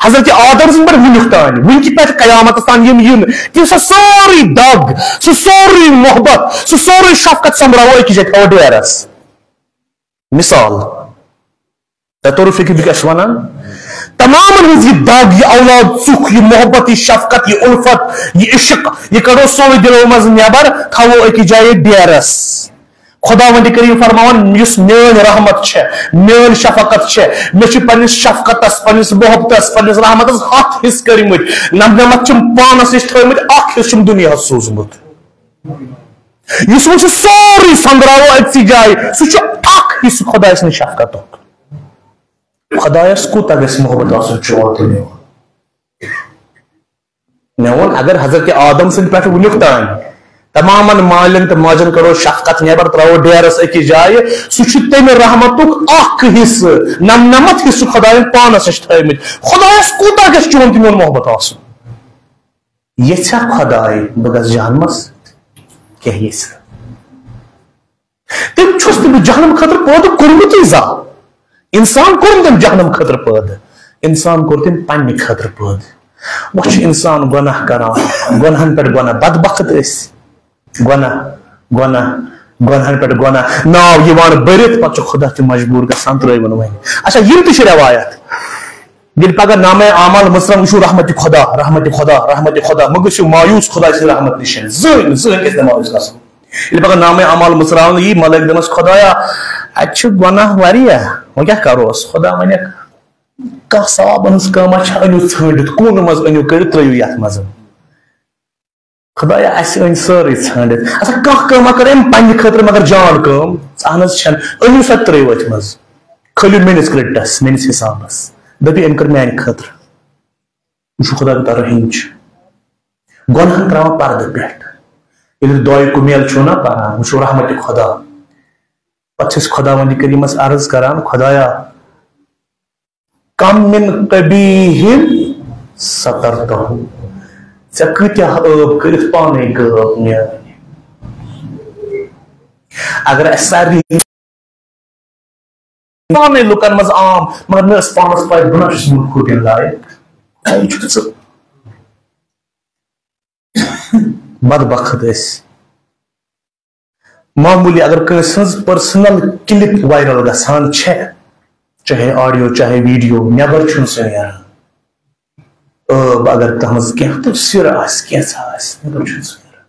حضرت آدم سٕنٛدِ پٮ۪ٹھ وُنیُک تام، وُنہِ کہِ پٮ۪ٹھ قیامتس تام یِم یِن، تِم سۄ سٲرٕے دگ، سُہ سورُے محبت، سُہ سورُے شفقت سۄمبراوو أکِس جایہِ، تھاوو ڈیرس۔ مثال، تۄہہِ توٚرُو فِکرِ بہٕ کیٛاہ چھُس وَنان؟ تمامن ہٕنٛز یہِ دگ، یہِ اولاد ژُکھ، یہِ محبت، یہِ شفقت، یہِ الفت، یہِ عشق، یہِ کڑو سورُے دِلو منٛز نٮ۪بر، تھاوو أکِس جایہِ ڈیرس۔ خداوند کریم فرماوان، یُس میٲنۍ رحمت چھےٚ، میٲنۍ شفقت چھےٚ، مےٚ چھِ پننِس شفقتس، پننِس محبتس، پننِس رحمتس ہتھ حصہٕ کٔرمٕتۍ، نمنمتھ چھِم پانس نِش تھٲومٕتۍ، اکھ حصہٕ چھُم دُنیاہس سوٗزمُت۔ یُس وۄنۍ سُہ سورُے سۄمبراوو أکسٕے جایہِ، سُہ چھُ اکھ حصہٕ خۄداے سٕنٛدِ شفقتُک۔ خۄدایس کوٗتاہ گژھِ محبت آسُن چون تہٕ میون؟ مےٚ ووٚن، اگر حضرت آدم سٕنٛدِ پٮ۪ٹھٕ وُنیُک تام تمامن مالٮ۪ن تہٕ ماجن کڑو شفقت نٮ۪بر، ترٛاوو ڈیرس أکِس جایہِ، سُہ چھُ تمہِ رحمتُک اکھ حصہٕ، نمنمتھ حصہٕ چھُ خۄداین پانس نِش تھٲومٕتۍ۔ خۄدایس کوٗتاہ گژھِ چون تہٕ میون محبت آسُن؟ یژھِ ہا خۄداے بہٕ گژھٕ جہنمس؟ کیٛاہ یژھِ؟ تٔمۍ چھُس نہٕ بہٕ جہنم خٲطرٕ پٲدٕ کوٚرمُتٕے زانٛہہ۔ انسان کوٚر نہٕ تٔمۍ جہنم خٲطرٕ پٲدٕ، انسان کوٚر تٔمۍ پننہِ خٲطرٕ پٲدٕ۔ وۄنۍ چھُ انسان گۄناہ کران، گۄناہن پٮ۪ٹھ گۄناہ، بدبخت أسۍ۔ گۄناہ، گۄناہ، گۄناہن پٮ۪ٹھ گۄناہ، ناو یِوان بٔرِتھ، پتہٕ چھُ خۄدا تہِ مجبوٗر گژھان، ترٲیوُن وۄنۍ۔ اچھا، یِم تہِ چھِ رٮ۪وایت۔ ییٚلہِ پگاہ نامے اعمال مُژراوُن، وٕچھِو رحمت خۄدا، رحمت خۄدا، رحمت خۄدا، مہٕ گٔژھِو مایوٗس خۄداے سٕنٛدِ رحمت نِش، زٕہٕنۍ، زٕہٕنۍ گژھِ نہٕ مایوٗس گژھُن۔ ییٚلہِ پگاہ نامے اعمال مُژراونہٕ یی، ملٲیک دَپَس، خۄدایا، اَتہِ چھِ گۄناہ واریاہ، وۄنۍ کیٛاہ کَروس؟ خۄدا وَنٮ۪کھ، کانٛہہ ثوابَن ہٕنٛز کٲمہ چھا؟ أنِو ژھٲنٛڈِتھ، کوٗنہٕ منٛز أنِو کٔڑِتھ، ترٛٲیِو یَتھ منٛز۔ خۄدایا، اَسہِ أنۍ سٲرٕے ژھٲنٛڈِتھ۔ اَسا کانٛہہ کٲمہ کٔر أمۍ پنٛنہِ خٲطرٕ، مگر جان کٲم؟ اَہَن حظ چھَنہٕ۔ أنِو سا ترٛٲیِو أتھۍ منٛز۔ کھٲلِو میٛٲنِس creditس، میٛٲنِس حِسابَس۔ دٔپِو، أمۍ کٔر میٛانہِ خٲطرٕ۔ وٕچھِو، خۄدا کوٗتاہ رحیٖم چھُ۔ گۄناہَن ترٛاوان پردٕ پٮ۪ٹھ۔ ییٚلہِ دۄیہِ کُمٮ۪ل چھُو نہ پَران، وٕچھِو رحمتِ خۄدا۔ پَتہٕ چھِ أسۍ خۄداوندِ کریٖمَس عرض کران، خۄدایا، کم من قبیح سترتہ، ژےٚ کۭتیاہ عٲب کٔرِتھ پانے غٲب میٲنۍ۔ اگر اسہِ سارنٕے پانے لُکن منٛز عام، مگر مےٚ ٲس پانس پاے بہٕ نہ چھُس نہٕ خوٗبین لایق۔ یہِ چھُکھ ژٕ۔ بدبخت أسۍ۔ معموٗلی اگر کٲنٛسہِ ہٕنٛز personal clip viral گژھان چھےٚ، چاہے audio، چاہے video، نٮ۪بر چھُنہٕ سُہ نیران۔ عٲب اگر تَتھ منٛز کینٛہہ تہٕ سِر آسہِ، کینٛژھا آسہِ، نٮ۪بر چھُنہٕ سُہ نیران۔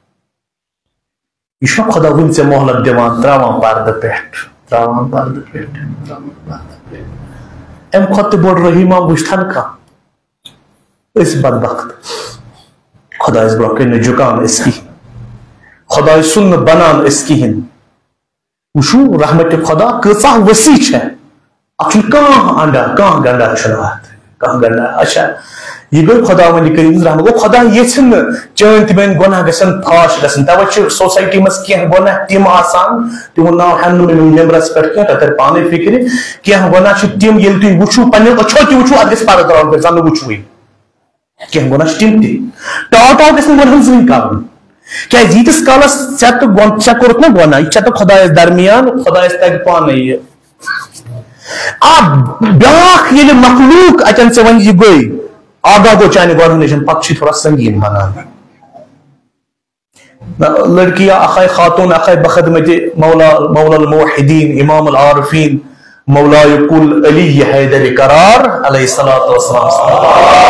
یہِ چھُنہ خۄدا وٕنہِ ژےٚ مۄہلت دِوان، ترٛاوان پردٕ پٮ۪ٹھ، ترٛاوان پردٕ پٮ۪ٹھ، ترٛاوان پردٕ پٮ۪ٹھ۔ اَمہِ کھۄتہٕ تہِ بوٚڑ رحیٖما وٕچھتھن کانٛہہ؟ أسۍ بدبخت۔ خۄدایَس برونٛہہ کَنہِ نہٕ جُکان أسۍ کِہیٖنۍ۔ خۄداے سُنٛد نہٕ بنان أسۍ کِہیٖنۍ۔ وٕچھِو، رحمتِ خۄدا کۭژاہ ؤسیع چھےٚ۔ اَتھ چھُنہٕ کانٛہہ اَنڈا، کانٛہہ گنڈا چھُنہٕ اَتھ۔ کانٛہہ گنڈا۔ اچھا، یہِ گٔے خۄداوندِ کریٖم سٕنٛز رحمت۔ گوٚو، خۄدا ییٚژھِ نہٕ چٲنۍ تہِ میٲنۍ گۄناہ گژھن فاش گژھٕنۍ۔ توے چھِ society منٛز کینٛہہ گۄناہ تِم آسان، تِمن ناو ہٮ۪نہٕ نہٕ مےٚ مِمبرس پٮ۪ٹھ کینٛہہ، تۄہہِ ترِ پانے فِکرِ۔ کینٛہہ گۄناہ چھِ تِم، ییٚلہِ تُہۍ وٕچھِو، پننہِ أچھو تہِ وٕچھِو، اتھ گژھِ پردٕ ترٛاوُن، زن نہٕ وٕچھوٕے۔ کینٛہہ گۄناہ چھِ تِم تہِ۔ ٹاو ٹاو گژھِ نہٕ گۄناہن زٕہٕنۍ کرُن۔ کیازِ ییٖتِس کالس ژےٚ تہٕ گۄن-، ژےٚ کوٚرُتھ نہ گۄناہ، یہِ چھِ ژےٚ تہٕ خۄدایس درمیان، خۄدایس تگہِ پانے یہِ۔ آ، بیٛاکھ ییٚلہِ مخلوق اتٮ۪ن ژےٚ وۄنۍ یہِ گٔے، آگاہ گوٚو چانہِ گۄناہو نِش، پتہٕ چھُ یہِ تھوڑا سنگیٖن بنان۔ نہ، لڑکیاں اکھ آیہِ، خاتون اکھ آیہِ بخدمتِ مولا، مولا الموحدین، امام العارفین، مولای کل علی حیدر قرار علیہ الصلوۃ والسلام۔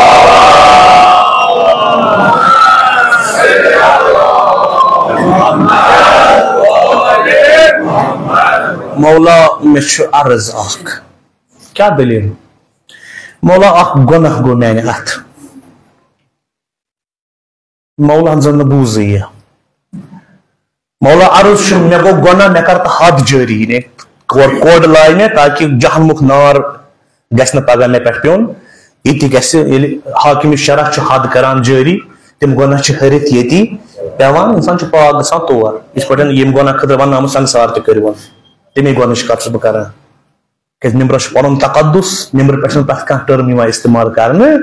مولا، مےٚ چھُ عرض اکھ۔ کیٛاہ دٔلیٖل؟ مولا، اکھ گۄناہ گوٚو میانہِ اتھٕ۔ مولا زن نہٕ بوٗزٕے یہِ۔ مولا عرض چھُ، مےٚ گوٚو گۄناہ، مےٚ کر تہٕ حد جٲری، نے کورِ، کورِ لاینہِ، تاکہِ جہنمُک نار گژھِ نہٕ پگاہ مےٚ پٮ۪ٹھ پیوٚن۔ ییٚتہِ گژھِ، ییٚلہِ حاکمِ شرع چھُ حد کران جٲری، تِم گۄناہ چھِ ہرِتھ ییٚتی پٮ۪وان، اِنسان چھُ پاک گژھان تور۔ یِتھ پٲٹھۍ ییٚمہِ گۄناہ خٲطرٕ وَننہٕ آمُت سنگسار تہِ کٔرِوُن، تَمے گۄنہٕچ کَتھ چھُس بہٕ کران۔ کیازِ ممبرَس چھُ پَنُن تقدس، ممبر پٮ۪ٹھ چھُنہٕ پرٛٮ۪تھ کانٛہہ term یِوان استعمال کرنہٕ۔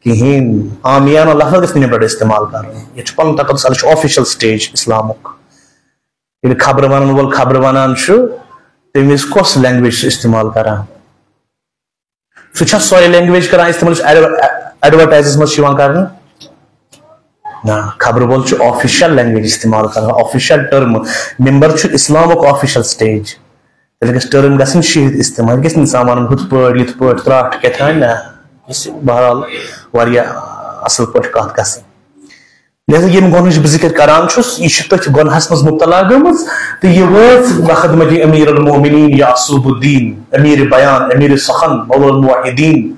کِہیٖنۍ۔ عامیانہ لفظ گژھِ نہٕ یِمن پٮ۪ٹھ استعمال کرُن۔ ییٚتہِ چھُ پنُن تقدس، اَتھ چھُ آفیشل سٹیج اسلامُک۔ ییٚلہِ خبرٕ ونن وول خبرٕ ونان چھُ، تٔمِس کۄس لینگویج چھُ استعمال کران؟ سُہ چھا سۄے لینگویج کران استعمال یُس ایڈو-، ایڈورٹائزس منٛز چھِ یِوان کرنہٕ؟ نہ، خبرٕ وول چھُ آفیشل لینگویج استعمال کران، آفیشل ٹرم۔ ممبر چھُ اسلامُک آفیشل سٹیج۔ تیٚلہِ گژھِ ٹرم گژھٕنۍ شیٖرِتھ استعمال، یہِ گژھِ نہٕ انسان ونُن ہُتھ پٲٹھۍ، یِتھ پٲٹھۍ، ترٛٹھ کیٛاہ تام، نہ۔ یہِ چھِ بہرحال واریاہ اصل پٲٹھۍ کتھ گژھٕنۍ۔ لہذا ییٚمہِ گۄنہٕچ بہٕ ذِکر کران چھُس، یہِ چھِ تٔتھۍ گۄنہَس منٛز مُبتلا گٔمٕژ، تہٕ یہِ وٲژ بخدمت امیر المومنین یعصوب الدین، امیر بیان، امیر سخن، مولا الموحدین،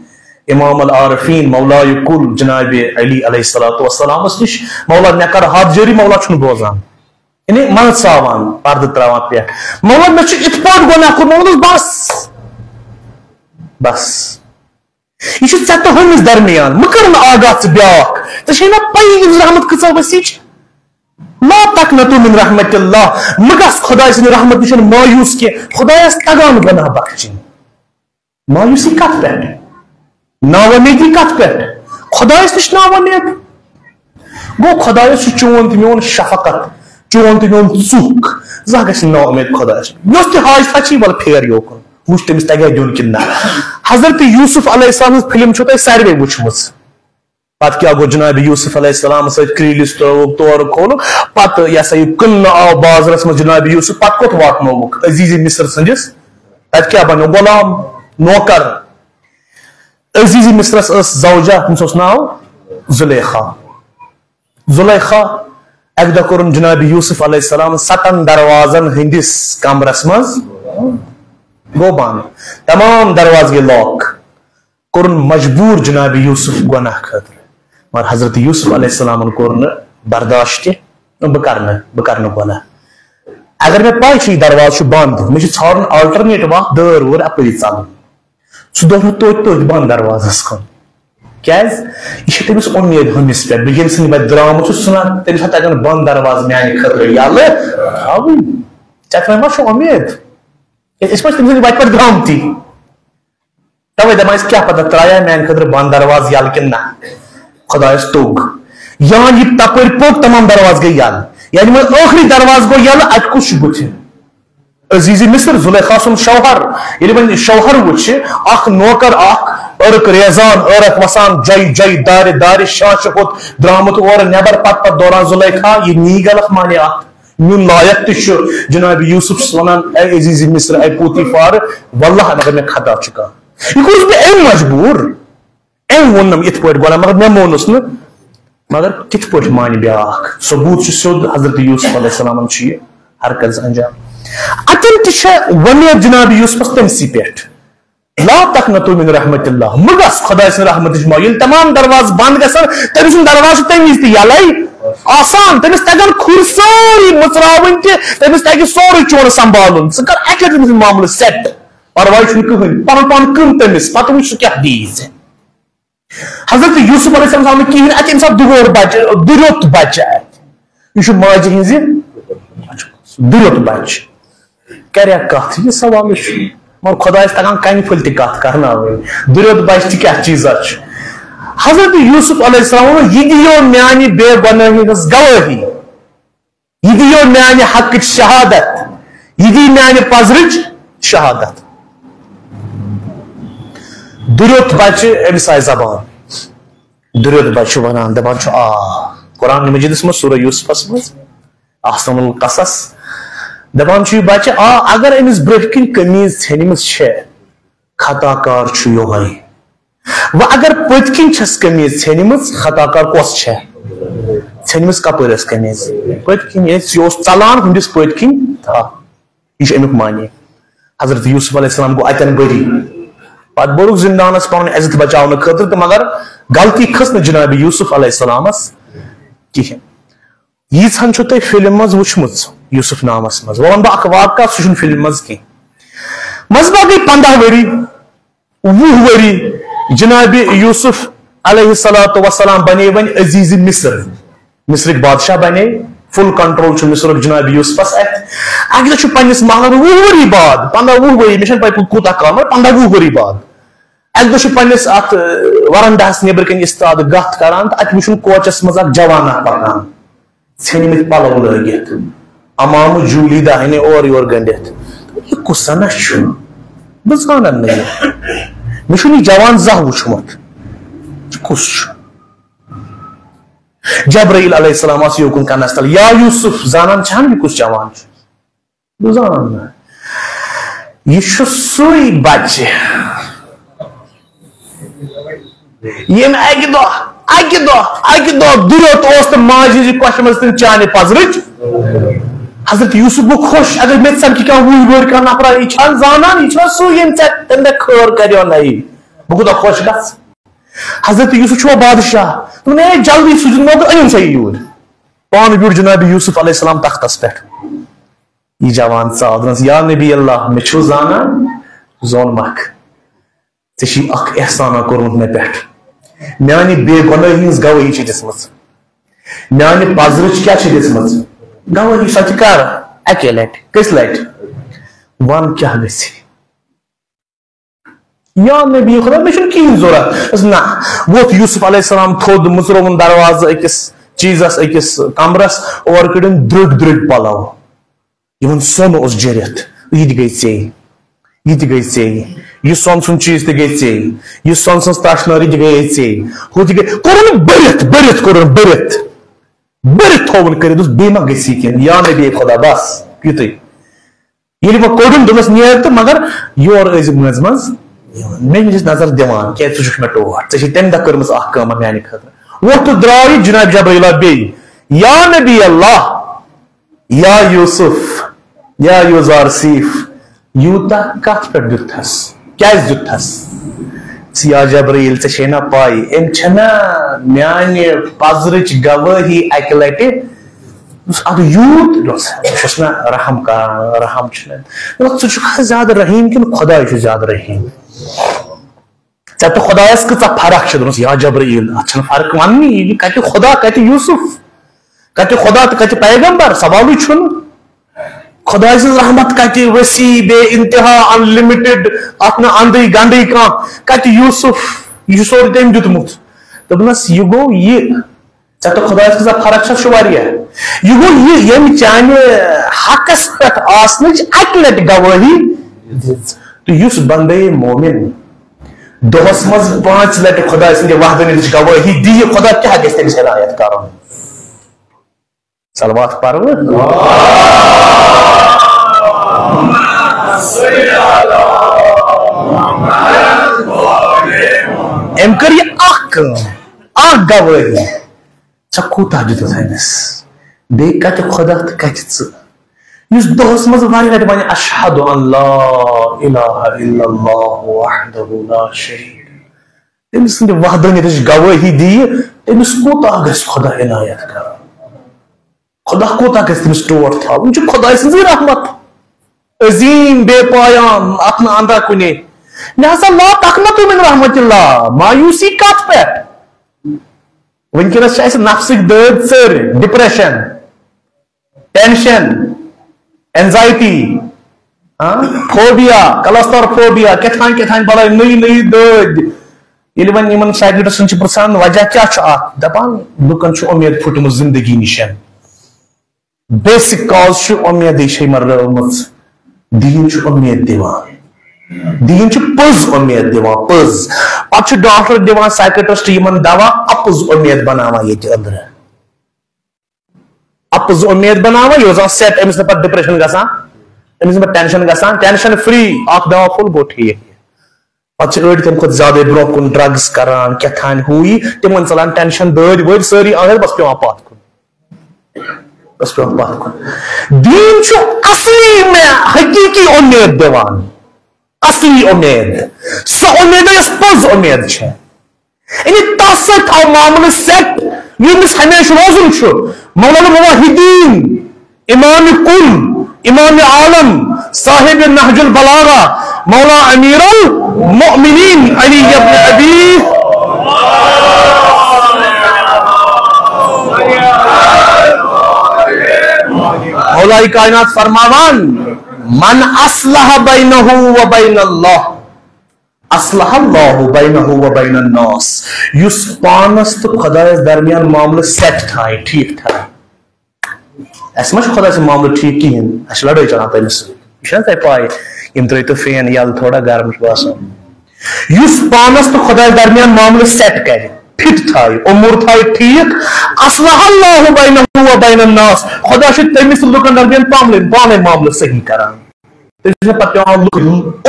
امام العارفین، مولائے کل جناب علی علیہ الصلوۃ والسلامس نِش۔ مولا، مےٚ کر حد جٲری، مولا چھُنہٕ بوزان۔ یعنی منٛز ژاوان، پردٕ تراوان پٮ۪ٹھ۔ مولا، مےٚ چھُ یِتھ پٲٹھۍ گۄناہ کوٚرمُت، بس، بس۔ یہِ چھُ ژےٚ تہٕ ہُمِس درمیان، مہٕ کر نہٕ آگاہ ژٕ بیٛاکھ۔ ژےٚ چھے نا پَیی یِہٕنٛز رحمت کۭژاہ وسیع چھِ؟ لا تقنطوا من رحمت اللہ، مہٕ گژھ خۄداے سٕنٛدِ رحمت نِش مایوٗس کینٛہہ۔ خۄدایَس تگان گۄناہ بخشِنۍ۔ مایوٗسی کتھ پٮ۪ٹھ؟ ناامیدی کتھ پٮ۪ٹھ؟ خۄدایَس نِش ناامید۔ گوٚو خۄدایَس چھُ چون تہٕ میون شفقت، چون تہٕ میون ژُکھ، زانٛہہ گژھِ نہٕ ناامید خۄدایَس۔ یۄس تہِ حاجتہ چھِ، وَلہٕ پھیر یوکُن۔ وٕچھ تٔمِس تگیٛا دیُن کِنہٕ نہ۔ حضرت یوسف علیہ السلام سٕنٛز فلم چھو تۄہہِ ساروے وٕچھمٕژ۔ پتہٕ کیٛاہ گوٚو جناب یوسف علیہ السلام سۭتۍ؟ کرٛیٖلِس ترٛووُکھ، تورٕ کھولُکھ، پتہٕ یہِ ہسا یہِ کٕننہٕ آو بازرس منٛز جناب یوسف، پتہٕ کوٚت واتنووُکھ؟ عزیزِ مصر سٕنٛدِس۔ تتہِ کیٛاہ بنیو؟ غلام، نوکر۔ عزیزِ مصرس ٲس زوجہ، تٔمِس اوس ناو زلیخا۔ زلیخا، اکہِ دۄہ کوٚرُن جناب یوسف علیہ السلام ستن دروازن ہٕنٛدِس کمرس منٛز، گوٚو بند، تمام دروازٕ گٔے لاک، کوٚرُن مجبوٗر جناب یوسف گۄناہ خٲطرٕ۔ مگر حضرت یوسف علیہ السلامن کوٚر نہٕ برداشت تہِ، بہٕ کرٕ نہٕ، بہٕ کرٕ نہٕ گۄناہ۔ اگر مےٚ پَے چھِ یہِ دروازٕ چھُ بند، مےٚ چھُ ژھانڈُن آلٹرنیٹ وَتھ، دٲر وٲر اَپٲری ژَلُن۔ سُہ دورٕ توتہِ توتہِ بند دروازس کُن۔ کیازِ؟ یہِ چھِ تٔمِس اُمید ہُمِس پٮ۪ٹھ، بہٕ ییٚمہِ سٕنٛدِ وتہِ درٛامُت چھُس، سُہ نہ، تٔمِس ہا تَگن بند دروازٕ میانہِ خٲطرٕ یَلہٕ تھاوٕنۍ۔ ژےٚ تام ما چھُ اُمید؟ أسۍ ما چھِ تٔمۍ سٕنٛدِ وتہِ پٮ۪ٹھ درٛامتی؟ توے دپان أسۍ کیٛاہ پتہ ترٛایہِ ہا میانہِ خٲطرٕ بند دروازٕ یَلہٕ کِنہٕ نہ؟ خۄدایَس توٚگ۔ یا یہِ تپٲرۍ پوٚک، تمام دروازٕ گٔے یَلہٕ۔ یعنی وۄنۍ ٲخری دروازٕ گوٚو یَلہٕ، اَتہِ کُس چھُ بٕتھِ؟ عزیزِ مصر، زلیخا سُنٛد شوہر، ییٚلہِ وۄنۍ شوہر وٕچھِ، اکھ نوکر، اکھ عرق ریزان، عرق وسان، جۄیہِ جۄیہِ، دارِ دارِ، شانٛشہِ ہوٚت درٛامُت اورٕ نٮ۪بر، پتہٕ پتہٕ دوران زلیخا، یہِ نی غلط معنی اکھ۔ میون لایق تہِ چھُ جناب یوسف چھُس ونان، اے عزیزِ مصر، اے پوتیفار، واللہ مگر مےٚ خطا چھُ کانٛہہ۔ یہِ کوٚرُس بہٕ أمۍ مجبوٗر۔ أمۍ ووٚننم یِتھ پٲٹھۍ گۄڈٕ، مگر مےٚ مونُس نہٕ۔ مگر کِتھ پٲٹھۍ مانہِ بیٛاکھ؟ ثبوٗت چھُ سیوٚد، حضرت یوسف علیہ السلامن چھُ یہِ حرکت انجام۔ اتٮ۪ن تہِ چھےٚ وۄمید جناب یوسفس تٔمسٕے پٮ۪ٹھ۔ لا تقنطوا من رحمت اللہ، مہٕ گژھ خۄداے سٕنٛدِ رحمتٕچ ما-، ییٚلہِ تمام دروازٕ بنٛد گژھن، تٔمۍ سُنٛد دروازٕ چھُ تمہِ وِزِ تہِ یَلَے آسان، تٔمِس تگن کھُرۍ سٲری مٕژراوٕنۍ تہِ، تٔمِس تگہِ سورُے چون سنبھالُن، ژٕ کر اکہِ لٹہِ تٔمِس معاملہٕ سیٹ، پرواے چھُنہٕ کٕہٕنۍ، پنُن پان کٕن تٔمِس، پتہٕ وٕچھ سُہ کیٛاہ دِیی ژےٚ۔ حضرت یوسف علیہ السلام آو نہٕ کِہیٖنۍ، اَتہِ أمِس آو دُوور بچہٕ، دُریوٚت بچہٕ اَتہِ۔ یہِ چھُ ماجہِ ہٕنٛزِ دُریوٚت بچہٕ۔ کریا کتھ، یہِ سوال چھُ۔ مگر خۄدایس تگان کنہِ پھٔلۍ تہِ کتھ کرناوٕنۍ۔ دُریوٚت بچہٕ تہِ کیٛاہ چیٖزا چھُ؟ حضرت یوسف علیہ السلام ووٚن، یہِ دِیو میانہِ بے گۄنٲہی ہٕنٛز گوٲہی۔ یہِ دِیو میانہِ حقٕچ شہادت، یہِ دی میانہِ پزرٕچ شہادت۔ دُریوٚت بچہِ أمِس آیہِ زبان، دُریوٚت بچہِ چھُ ونان، دپان چھُ، آ، قرآن مجیدس منٛز سورہ یوسفس منٛز، احسن القصص، دپان چھُ یہِ بچہِ، آ، اگر أمِس برٛونٛہہ کِنۍ قمیٖض ژھیٚنمٕژ چھےٚ، خطا کار چھُ یِہوٚے۔ وۄنۍ اگر پٔتۍ کِنۍ چھَس قمیٖض ژھیٚنمٕژ، خطا کار کۄس چھےٚ؟ ژھیٚنمٕژ کَپٲرۍ ٲس قمیٖض؟ پٔتۍ کِنۍ، ییٚلہِ یہِ اوس ژَلان ہُمِس پٔتۍ کِنۍ، آ، یہِ چھُ اَمیُک معنی۔ حضرت یوسف علیہ السلام گوٚو اَتٮ۪ن بٔری۔ پَتہٕ بوٚرُکھ زِندانَس پَنُن عزت بَچاونہٕ خٲطرٕ تہٕ مگر غلطی کھٔژ نہٕ جناب یوسف علیہ السلامَس کِہیٖنۍ۔ ییٖژہن چھو تۄہہِ فلم منٛز وٕچھمٕژ یوسف نامس منٛز۔ وۄنۍ ونہٕ بہٕ اکھ واقعہ، سُہ چھُنہٕ فلم منٛز کینٛہہ۔ منٛزٕ باقٕے پنٛداہ ؤری، وُہ ؤری، جناب یوسف علیہ الصلوۃ والسلام بنے وۄنۍ عزیز مصر، مصرٕکۍ بادشاہ بنے، فل کنٹرول چھُ مصرُک جناب یوسفس اتھِ۔ اکہِ دۄہ چھُ پننِس محلس، وُہ ؤری بعد، پنٛداہ وُہ ؤری، مےٚ چھَنہٕ پَے کوٗتاہ کال، مگر پنٛداہ وُہ ؤری بعد اَکہِ دۄہ چھُ پننِس اَتھ، اَ، ورنڈاہَس نیٚبرٕ کَنہِ اِستاد گَتھ کَران تہٕ اَتہِ وٕچھُن کوچَس منٛز اَکھ جوان اَکھ پَکان، ژھیٚنمٕتۍ پَلو لٲگِتھ، عمامہٕ جوٗلی داہِنہِ اورٕ یورٕ گٔنٛڈِتھ۔ یہِ کُس زَنہ چھُ؟ بہٕ زانَن نہٕ یہِ۔ مےٚ چھُنہٕ یہِ جوان زانٛہہ وٕچھمُت۔ یہِ کُس چھُ؟ جبرائیل علیہ السلام آس یوکُن کَنَس تَل، یا یوسف، زانان چھَن یہِ کُس جوان چھُ؟ بہٕ زانان نہٕ۔ یہِ چھُ سُے بچہِ، ییٚمۍ اَکہِ دۄہ، اَکہِ دۄہ، اَکہِ دۄہ دُریوٚت اوس تہٕ ماجہِ ہٕنٛزِ کۄچھِ منٛز تٔمۍ چانہِ پزرٕچ۔ حضرت یوسف گوٚو خۄش، اگر مےٚ تہِ سمکھِ کانٛہہ وُہہِ وُہٕرۍ کانٛہہ نفرا، یہِ چھا زانان، یہِ چھا سُہ ییٚمۍ ژےٚ تَمہِ دۄہ خٲر کریو نَیہِ؟ بہٕ کوٗتاہ خۄش گژھٕ۔ حضرت یوسف چھُ وۄنۍ بادشاہ، دوٚپُن، "ہے، جلدی سوٗزِن موکل، أنِن سا یہِ یوٗرۍ۔" پانہٕ بیوٗٹھ جناب یوسف علیہ السلام تختس پٮ۪ٹھ۔ یہِ جوان ژاو، دوٚپنس، "یا نبی اللہ، مےٚ چھُو زانان؟ زون مکھ۔ ژےٚ چھُے اکھ احسانہ کوٚرمُت مےٚ پٮ۪ٹھ۔ میانہِ بے گۄنٲہی ہٕنٛز گوٲہی چھِ دِژمٕژ۔ میانہِ پزرٕچ کیٛاہ چھِ دِژمٕژ؟ گوٲہی سۄ تہِ کر؟ اَکے لٹہِ۔ کٔژِ لٹہِ؟ وَن کیٛاہ گژھِ؟" یا نبی خدا، مےٚ چھُنہٕ کِہیٖنۍ ضوٚرَتھ۔ دوٚپُس، نہ۔ ووٚتھ یوسف علیہ السلام تھوٚد، مٕژرووُن دروازٕ أکِس چیٖزَس، أکِس کمرَس، اورٕ کٔڑِن درٛوٚگۍ درٛوٚگۍ پَلَو۔ یِمَن سۄن اوس جٔرِتھ، یہِ تہِ گٔے ژے، یہِ تہِ گٔے ژے، یہِ سۄن سُنٛد چیٖز تہِ گٔے ژے، یہِ سۄن سٕنٛز تَش نٲر تہِ گٔے ژے، ہُہ تہِ گٔے، کوٚرُن بٔرِتھ، بٔرِتھ کوٚرُن، بٔرِتھ، بٔرِتھ تھووُن کٔرِتھ، دوٚپُس، بیٚیہِ ما گژھِ یہِ کینٛہہ؟ یا نبی خدا، بَس یُتُے۔ ییٚلہِ وۄنۍ کوٚڑُن، دوٚپنَس، "نیر تہٕ مگر یور ٲسۍ زِ مٲنٛزِ منٛز یِوان، مےٚ نِش نظر دِوان، کیٛازِ ژٕ چھُکھ مےٚ ٹوٹھ، ژےٚ چھے تَمہِ دۄہ کٔرمٕژ اَکھ کٲم میٛانہِ خٲطرٕ۔" وۄتھ تہٕ درٛاو یہِ جناب جبرائیلہ بیٚیہِ، "یا نبی اللہ، یا یوسف، یا یوزار سیف، یوٗتاہ کَتھ پٮ۪ٹھ دیُتتھَس؟ کیٛازِ دیُتتھَس؟" "ژٕ یا جبرائیل، ژےٚ چھے نا پَے، أمۍ چھَنا میٛانہِ پَزرٕچ گوٲہی اَکہِ لَٹہِ؟" دوٚپُس، "اَدٕ یوٗت؟" دوٚپُس، "بہٕ چھُس نہ رحم کران، رحم چھُنہٕ۔" دوٚپُکھ، "ژٕ چھُکھ حظ زیادٕ رحیٖم کِنہٕ خۄداے چھُ زیادٕ رحیٖم؟ ژےٚ تہٕ خۄدایَس کۭژاہ فرق چھِ؟" دوٚپُس، "یا جبرائیل، اَتھ چھَنہٕ فرق وَننی، یہِ کَتہِ خۄدا، کَتہِ یوسف، کَتہِ خۄدا تہٕ کَتہِ پیغمبر، سوالٕے چھُنہٕ۔ خۄداے سٕنٛز رحمت کَتہِ وسیع، بے انتہا، unlimited، اَتھ نہٕ اَندٕے گنٛڈٕے کانٛہہ، کَتہِ یوسف، یہِ چھُ سورُے تٔمۍ دیُتمُت۔" دوٚپنَس، یہِ گوٚو یہِ۔ ژےٚ تہٕ خۄدایَس منٛز فرق چھےٚ، چھُ واریاہ۔ یہِ گوٚو یہِ، ییٚمہِ چانہِ حقَس پٮ۪ٹھ آسنٕچ اَکہِ لَٹہِ گوٲہی دِژ۔ تہٕ یُس بندے مومن دۄہَس منٛز پانٛژِ لَٹہِ خۄداے سٕنٛدِ وحدانیتٕچ گوٲہی دِیہِ، خۄدا کیٛاہ گژھِ تٔمِس عنایت کرُن؟ صلوات پرو۔ أمۍ کٔر یہِ اکھ کٲم، اکھ گوٲہی۔ ژےٚ کوٗتاہ دیُتُتھ أمِس؟ بیٚیہِ کتہِ خۄدا تہٕ کتہِ ژٕ؟ یُس دۄہس منٛز واریاہ لٹہِ ونہِ، "اشہد ان لا الہ الا اللہ وحدہ لا شریک۔" تٔمۍ سٕنٛدِ وحدانیتٕچ گوٲہی دِیہِ، تٔمِس کوٗتاہ گژھِ خۄدا عنایت کرُن؟ خۄدا کوٗتاہ گژھِ تٔمِس ٹوٹھ تھاوُن؟ یہِ چھُ خۄداے سٕنٛزٕے رحمت، عظیٖم، بے پایان، اتھ نہٕ اندا کُنے۔ لہذا لا تقنطوا من رحمت اللہ، مایوسی کتھ پٮ۪ٹھ؟ وٕنکیٚنس چھِ اسہِ نفسٕکۍ دٲدۍ ژٔرۍ، depression، tension، anxiety، ہاں، phobia، claustrophobia، کیٛاہ تام کیٛاہ تام بلاے، نٔیی نٔیی دٲدۍ۔ ییٚلہِ وۄنۍ یِمن psychiatristن چھِ پرژھان، وجہ کیٛاہ چھُ اتھ؟ دپان، لُکن چھُ اُمید پھُٹمٕژ زندگی نِش۔ Basic cause چھُ اُمیدٕے چھےٚ یِمن رٲومٕژ۔ دیٖن چھُ اُمید دِوان۔ دیٖن چھُ پٔز اُمید دِوان، پٔز۔ پتہٕ چھُ ڈاکٹر دِوان، psychiatrist یِمن دوا، اپُز اُمید بناوان ییٚتہِ أنٛدرٕ۔ اپُز اُمید بناوان، یہِ روزان set، أمِس نہٕ پتہٕ depression گژھان، أمِس نہٕ پتہٕ tension گژھان، tension free، اکھ دوا پھوٚل گوٚو ٹھیٖک۔ پتہٕ چھِ أڑۍ تَمہِ کھۄتہٕ زیادَے برونٛہہ کُن drugs کران، کیٛاہ تام ہُہ یہِ، تِمن ژلان tension، دٲدۍ وٲدۍ سٲری أنٛدرۍ، بس پٮ۪وان پتھ کُن۔ بس پٮ۪وان پتھ کُن۔ دیٖن چھُ اصلی مےٚ حقیٖقی اُمید دِوان، اصلی اُمید، سۄ اُمید یۄس پوٚز اُمید چھےٚ۔ یعنی تَس سۭتۍ تھاو معاملہٕ set، ییٚمِس ہمیشہِ روزُن چھُ۔ مولانا مواحدین، امام کل، امام عالم، صاحب نہج البلاغہ، مولا امیر المؤمنین علی ابن ابی۔ مولائے کائنات فرماوان، "من اصلح بینہ و بین اللہ"۔ اصلح اللہ بینہ و بین الناس، یُس پانس تہٕ خدایس درمیان معاملہٕ سیٹ تھایہِ، ٹھیک تھایہِ۔ اسہِ ما چھُ خدایہِ سُنٛد معاملہٕ ٹھیک کِہیٖنۍ، اسہِ چھِ لڑٲے چلان تٔمِس سۭتۍ۔ یہِ چھُنہ تۄہہِ پاے، یِم ترٲیتو فین یَلہٕ، تھوڑا گرم چھُ باسان۔ یُس پانس تہٕ خدایس درمیان معاملہٕ سیٹ کرِ، فٹ تھایہِ، امور تھایہِ ٹھیک، اصلح اللہ بینہ و بین الناس، خدا چھُ تٔمِس تہٕ لُکن درمیان پاملے-، پانے معاملہٕ صحیح کران۔ تٔمِس چھُنہٕ پتہٕ پٮ۪وان لُکھ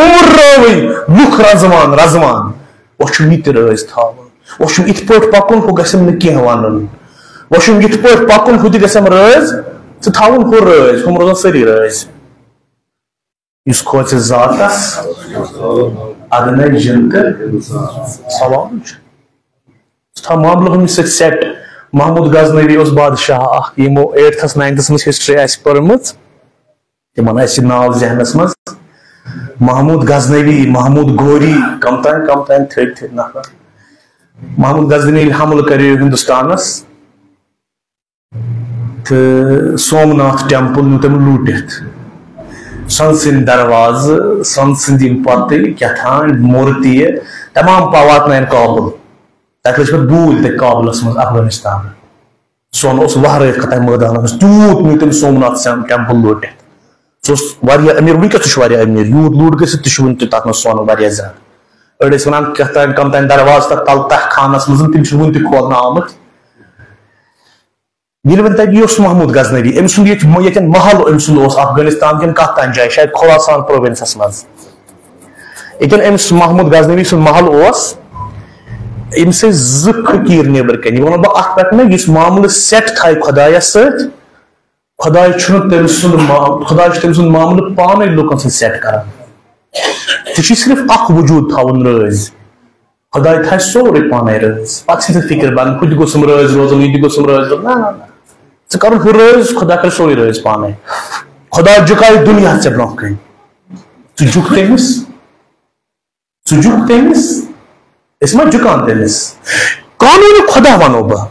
عمر رٲوٕے، لُکھ رزوان، رزوان۔ وۄنۍ چھُم یہِ تہِ رٲزۍ تھاوُن، وۄنۍ چھُم یِتھ پٲٹھۍ پَکُن، ہُہ گژھٮ۪م نہٕ کینٛہہ وَنُن، وۄنۍ چھُم یِتھ پٲٹھۍ پَکُن، ہُہ تہِ گژھٮ۪م رٲزۍ، ژٕ تھاوُن ہُہ رٲزۍ، ہُم روزَن سٲری رٲزۍ۔ یُس کھوژِ ذاتَس، اَدٕ نَے جِن تہٕ سوال چھُ۔ ژٕ تھاو معاملہٕ ہُمہِ سۭتۍ سیٹ۔ محمود غزنوی اوس بادشاہ اَکھ، یِمو ایٹتھَس ناینتھَس منٛز ہسٹری آسہِ پٔرمٕژ۔ تِمن آسہِ ناو ذہنس منٛز، محمود غزنوی، محمود غوری، کم تام کم تام تھٔدۍ تھٔدۍ نفر۔ محمود غزنوی ییٚلہِ حملہٕ کریو ہندوستانس تہٕ سومناتھ ٹیمپل نیوٗ تٔمۍ لوٗٹِتھ۔ سۄنہٕ سٕنٛدۍ دروازٕ، سۄنہٕ سٕنٛدۍ یِم پتہٕ کیٛاہ تام مورتی، تمام پا-، واتنایَن کابل۔ تتہِ لٔج پتہٕ دوٗرۍ تتہِ کابلس منٛز افغانستان۔ سۄن اوس وہرٲیِتھ کھتان مٲدانس منٛز، تیوٗت نیوٗ تٔمۍ سومناتھ سیم ٹیمپل لوٗٹِتھ۔ سُہ اوس واریاہ أمیٖر، وٕنکیٚس تہِ چھُ واریاہ أمیٖر، یوٗت لوٗٹ گٔژھِتھ تہِ چھُ وٕنہِ تہِ تتھ منٛز سۄن واریاہ زیادٕ۔ أڑۍ ٲسۍ ونان کیٛاہ تام کم تام دروازٕ تتھ تل تہہ خانس منٛز، تِم چھِ وٕنہِ تہِ کھولنہٕ آمٕتۍ۔ ییٚلہِ وۄنۍ تتہِ یہِ اوس محمود غزنوی، أمۍ سُنٛد ییٚتہِ، ییٚتٮ۪ن محل أمۍ سُنٛد اوس افغانستان کٮ۪ن کتھ تام جایہِ، شاید خراسان پروونسس منٛز۔ ییٚتٮ۪ن أمِس محمود غزنوی سُنٛد محل اوس، أمِس ٲسۍ زٕ فقیٖر نیٚبرٕ کنہِ۔ یہِ وَنو بہٕ اَتھ پٮ۪ٹھ نہٕ، یُس معاملہٕ سیٹ تھایہِ خۄدایَس سۭتۍ، خۄداے چھُنہٕ تٔمۍ سُنٛد ما-، خۄداے چھُ تٔمۍ سُنٛد معاملہٕ پانَے لُکَن سۭتۍ سیٹ کران۔ ژےٚ چھُے صرف اَکھ وجوٗد تھاوُن رٲزۍ۔ خۄداے تھایہِ سورُے پانَے رٲزۍ۔ پَتہٕ چھِنہٕ ژےٚ فِکر بَنان، ہُہ تہِ گوٚژھُم رٲزۍ روزُن، یہِ تہِ گوٚژھُم رٲزۍ روزُن۔ نہ، نہ، نہ۔ ژٕ کَرُن ہُہ رٲزۍ، خۄدا کَرِ سورُے رٲزۍ پانَے۔ خۄدا جُکایہِ دُنیا ژےٚ برونٛہہ کَنہِ۔ ژٕ جُک تٔمِس۔ ژٕ جُک تٔمِس، أسۍ ما جُکان تٔمِس؟ قانوٗنِ خۄدا وَنو بہٕ،